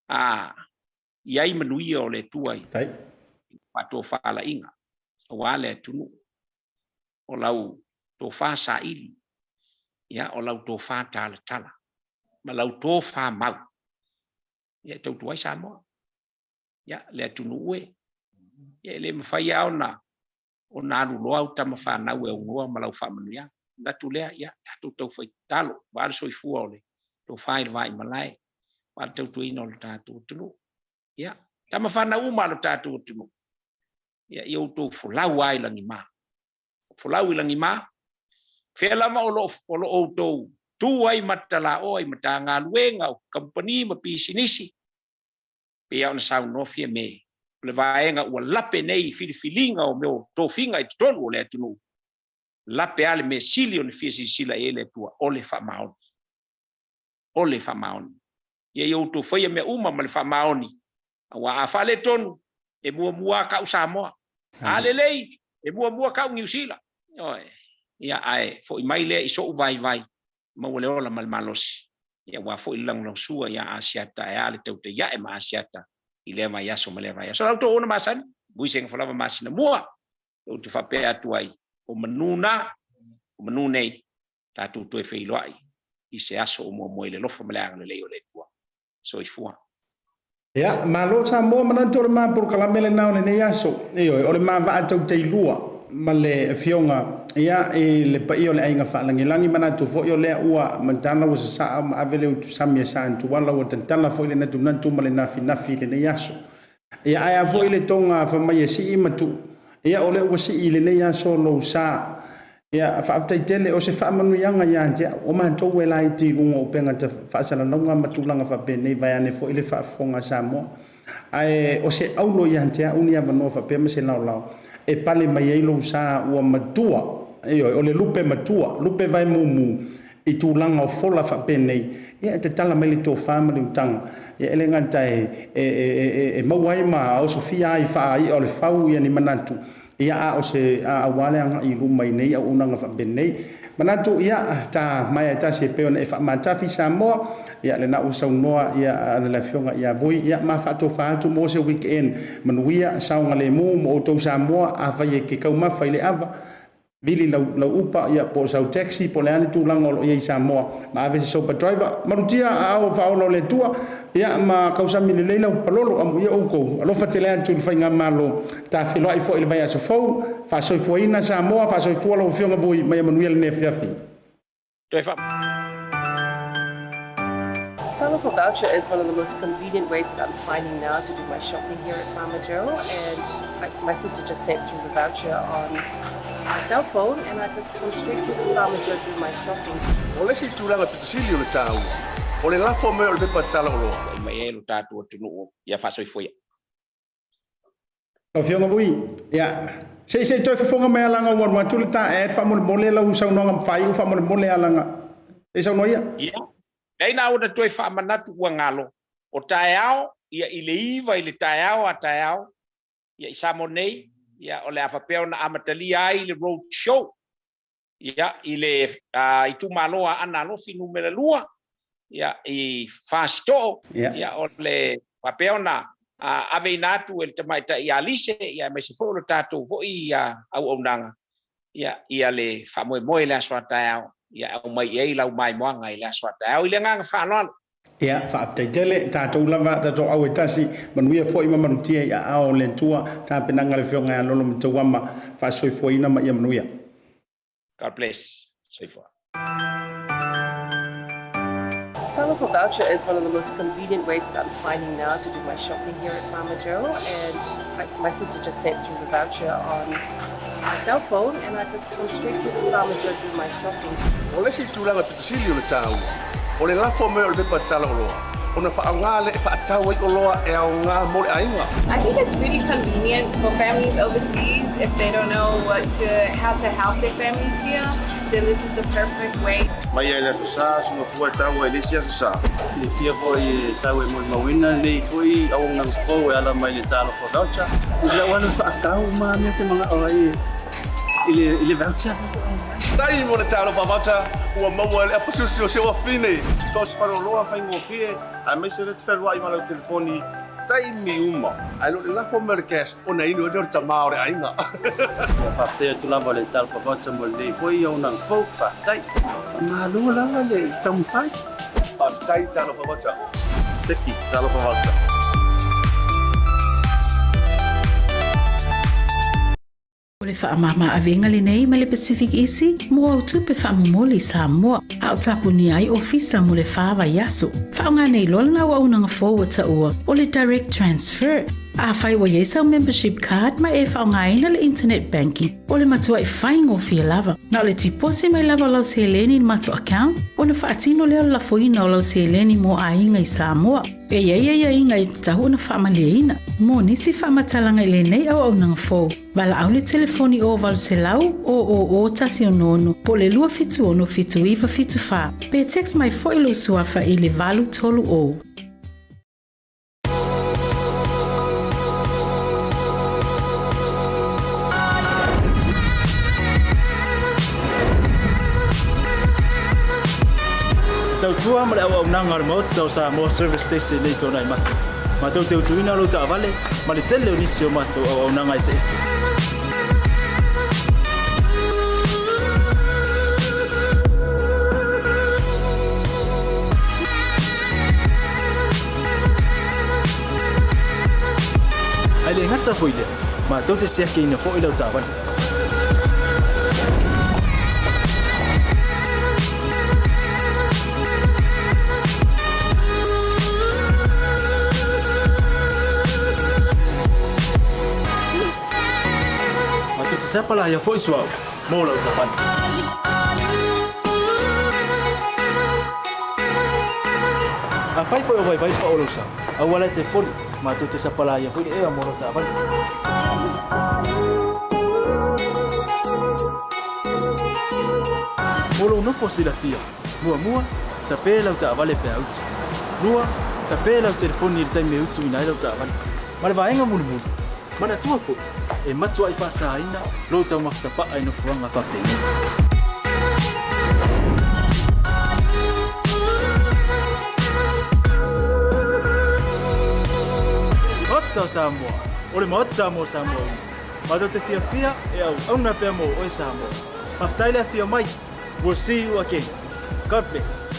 a, i ai manuia o le Atua i faatofalaiga aua le atunuu. O lau tofa saili, ia, o lau tofa talatala, ma lau tofa mau, ia e tautua ai Samoa. Ia, le atunuu e, ia e le mafai lava ona ona alu loa au tama fanau e aunoa ma lau faamanuiaga. Manatu lea, ia, tatou taufai tatalo, aua le soifua o le tofa i le vaimalae, aua le tautuaina o le tatou atunuu. Ia, tama fanau uma a lo tatou atunuu, ia, ia outou folau lava i lagima. Folau i lagima, fea lava o lo o lo outou tu ai matalaoa i Matagaluega, o kamupani ma pisinisi, pei lava ona saunoa Fiame, o le vaega ua lape nei i filifiliga o mea o tofiga i totonu o le atunuu, lape lava le mea sili ona fia silasila i ai le Atua, o le faamaoni. O le faamaoni. Ia ia outou faia mea uma ma le faamaoni, aua a faaletonu, e muamua lava kau Samoa. A lelei, e muamua kau Niu Sila. Ioe. Ia, ae foi mai lea i so'u vaivai, maua le ola ma le malosi, ia aua foi le lagolagosua ia Asiata ae a le tautai ae ma Asiata i lea vaiaso ma lea vaiaso. O la outou ona masani, mui sega folava masina mua, ou te faapea atu ai, o manu na, o manu nei, tatou toe feiloai i se aso o muamua i le alofa ma le agalelei o le Atua. Soifua.
Ia, malo Samoa, manatu o le ma polokalame lena o lenei aso. Ioe, o le ma vaa tautailua ma le Afioga, ia, i le paia o le aiga faalagilagi, manatu foi o lea ua matala ua sasaa ma ave le utusami a Sa Antuala, ua tatala foi le natunatu ma le nafinafi i lenei aso. Ia, ae a foi le toga fai mai e sii ma tuu, ia, o lea ua sii i lenei aso lou sa. Ia, faafetai tele, o se faamanuiaga ia te au, o matou e laiti i luga o upega faasalalauga ma tulaga faapenei, vaeane foi le faafofoga a Samoa. Ae o se aulo ia te au ni avanoa faapea ma se laolao e pale mai ai lou sa ua matua, ioe, o le lupe matua, lupe vaemumu i tulaga o fola faapenei, ia e tatala mai le tofa ma le utaga, ia e le gata e, e, e, e maua ai ma osofia ai faa-i'a o le fau ia ni manatu, Ia, a o se a aua le agai i luma i nei auaunaga faapenei. Manatu, ia, ta maea e tasi e pei ona e faamatafi Samoa, ia, lena ua saunoa ia le Afioga ia Vui, ia, ma faatofa atu mo se weekend manuia, saogalemu mo outou Samoa, afai e ke taumafa i le ava, vili lau, lau upa, ia, po o sau taxi, po o le a le tulaga o lo o i ai i Samoa, ma ave se sopa driver, malutia aao faaola o le Atua, ia ma kausami lelei lau palolo, amuia outou, alofa tele atu i le faigamalo, ta feiloai foi i le vaiaso fou, faasoifuaina Samoa, faasoifua lau Afioga Vui, ma ia manuia lenei afiafi.
Toe faa.
Talofa Voucher is one of the most convenient ways that I'm finding now to do my shopping here at Farmer Joe, and I, my sister just sent through the voucher on my cell phone, and I just come straight here to Farmer Joe to do my shopping.
O le isi tulaga pito sili o le taua, O le lafo mai o le pepa tala oloa.
Ua i mai ai lo tatou atunuu ia faasoifua ia.
Lau Afioga Vui, ia, se i se i toe fofoga mai alaga ua alu atu le ta ad faamolemole lau saunoaga ma faaiu faamolemole alaga. Se i saunoa ia.
Ia, leai na ona toe faamanatu ua galo, o taeao, ia i le iva i le taeao a taeao, ia i Samoa nei, ia o le a faapea ona amatalia ai le road show, ia i le itumalo a Aana Alofi numera 2, ia i Fasitoo, ia o le faapea ona aveina atu e le tamaitai ia Lise, ia aemaise foi o le tatou foi auaunaga, ia ia le faamoemoe i le aso a taeao, ia aumai i ai lau maimoaga i le aso a taeao. I le agaga faaaloalo.
Ia, faafetai tele, tatou lava, tatou au e tasi, manuia foi ma malutia i aao o le Atua, tapenaga a le Afioga ia Lolo ma Tauama, faasoifuaina ma ia manuia.
God bless. Soifua.
Talofa Voucher is one of the most convenient ways that I'm finding now to do my shopping here at Farmer Joe and I, my sister just sent through the voucher on my cell phone and I just come straight here to Farmer Joe to do my shopping.
O le isi tulaga pito sili o le taua, o le lafo mai o le pepa tala oloa, ona faaaoga lea e faatau ai oloa e aoga mo le aiga.
I think it's really convenient for families overseas if they don't know what to, how to help their families here, then this is the perfect way.
Mai lava i le Aso Sa, soona fua e tau ai i le isi Aso Sa.
Silafia foi e sau e molimauina lenei foi auaunaga fou e ala mai le Talofa Voucher. I lau alu e faatau uma mea ou te manao ai i le i le voucher.
Tai mo le Talofa Voucher ua maua e le apasiosi o si ou afine.
So o se faleoloa faigofie aemaise lea te fealuai ma lau telefoni taimi uma.
Ae le o le lafo mai o le cash ona inu ai lea o le tama o le aiga.
Ua faafetai atu lava le Talofa Voucher mo lenei foi auaunaga fou. Faafetai. Faamalo lava le taumafai.
Faafetai Talofa Voucher.
Teki Talofa Voucher.
O le faamama avega lenei ma le Pacific Easy mo au tupe faamomoli i Samoa, a o tapunia ai ofisa mo le fa vaiaso. Faaaoga nei loa lena auaunaga fou ua taua o le Direct Transfer. Afai ua i ai sau membership card ma e faaaogaina le internet banking, o le matua'i faigofie lava. Na o le tiposi mai lava o lau seleni i le matou account, ona faatino lea o le lafoina o lau seleni mo aiga i Samoa. E i ai aiaiga e tatau ona faamalieina. Mo nisi faamatalaga i lenei auaunaga fou, valaau le telefoni o 800 000 166 po o le 276 7974 pe text mai foi lou suafa i le 830.
Te tautua ma le auaunaga a le Maota o Samoa Service Station nei tona i matou. Matou te utuina lou taavale ma le tele o nisi o matou auaunaga eseese. Ae le gata foi lea, matou te siakiina foi lau taavale. Matou te sapalaia foi suauu mo lau taavale. Afai foi o vaivai pa o lou sao, aua la e te poli, matou te sapalaia foi le ea mo lau taavale. Mo lou nofo silafia, muamua, tape lau taavale pe a utu. Lua, tape lau telefoni i le taimi e utuina ai lau taavale. Ma le vaega mulimuli, manatua foi, e matuai faasaina lou taumafa tapa'a i nofoaga faapenei. Maota o Samoa, o le Maota mo Samoa uma. Matou te fiafia e auauna pea mo oe Samoa. Faafetai le afio mai. We'll see you again. God bless.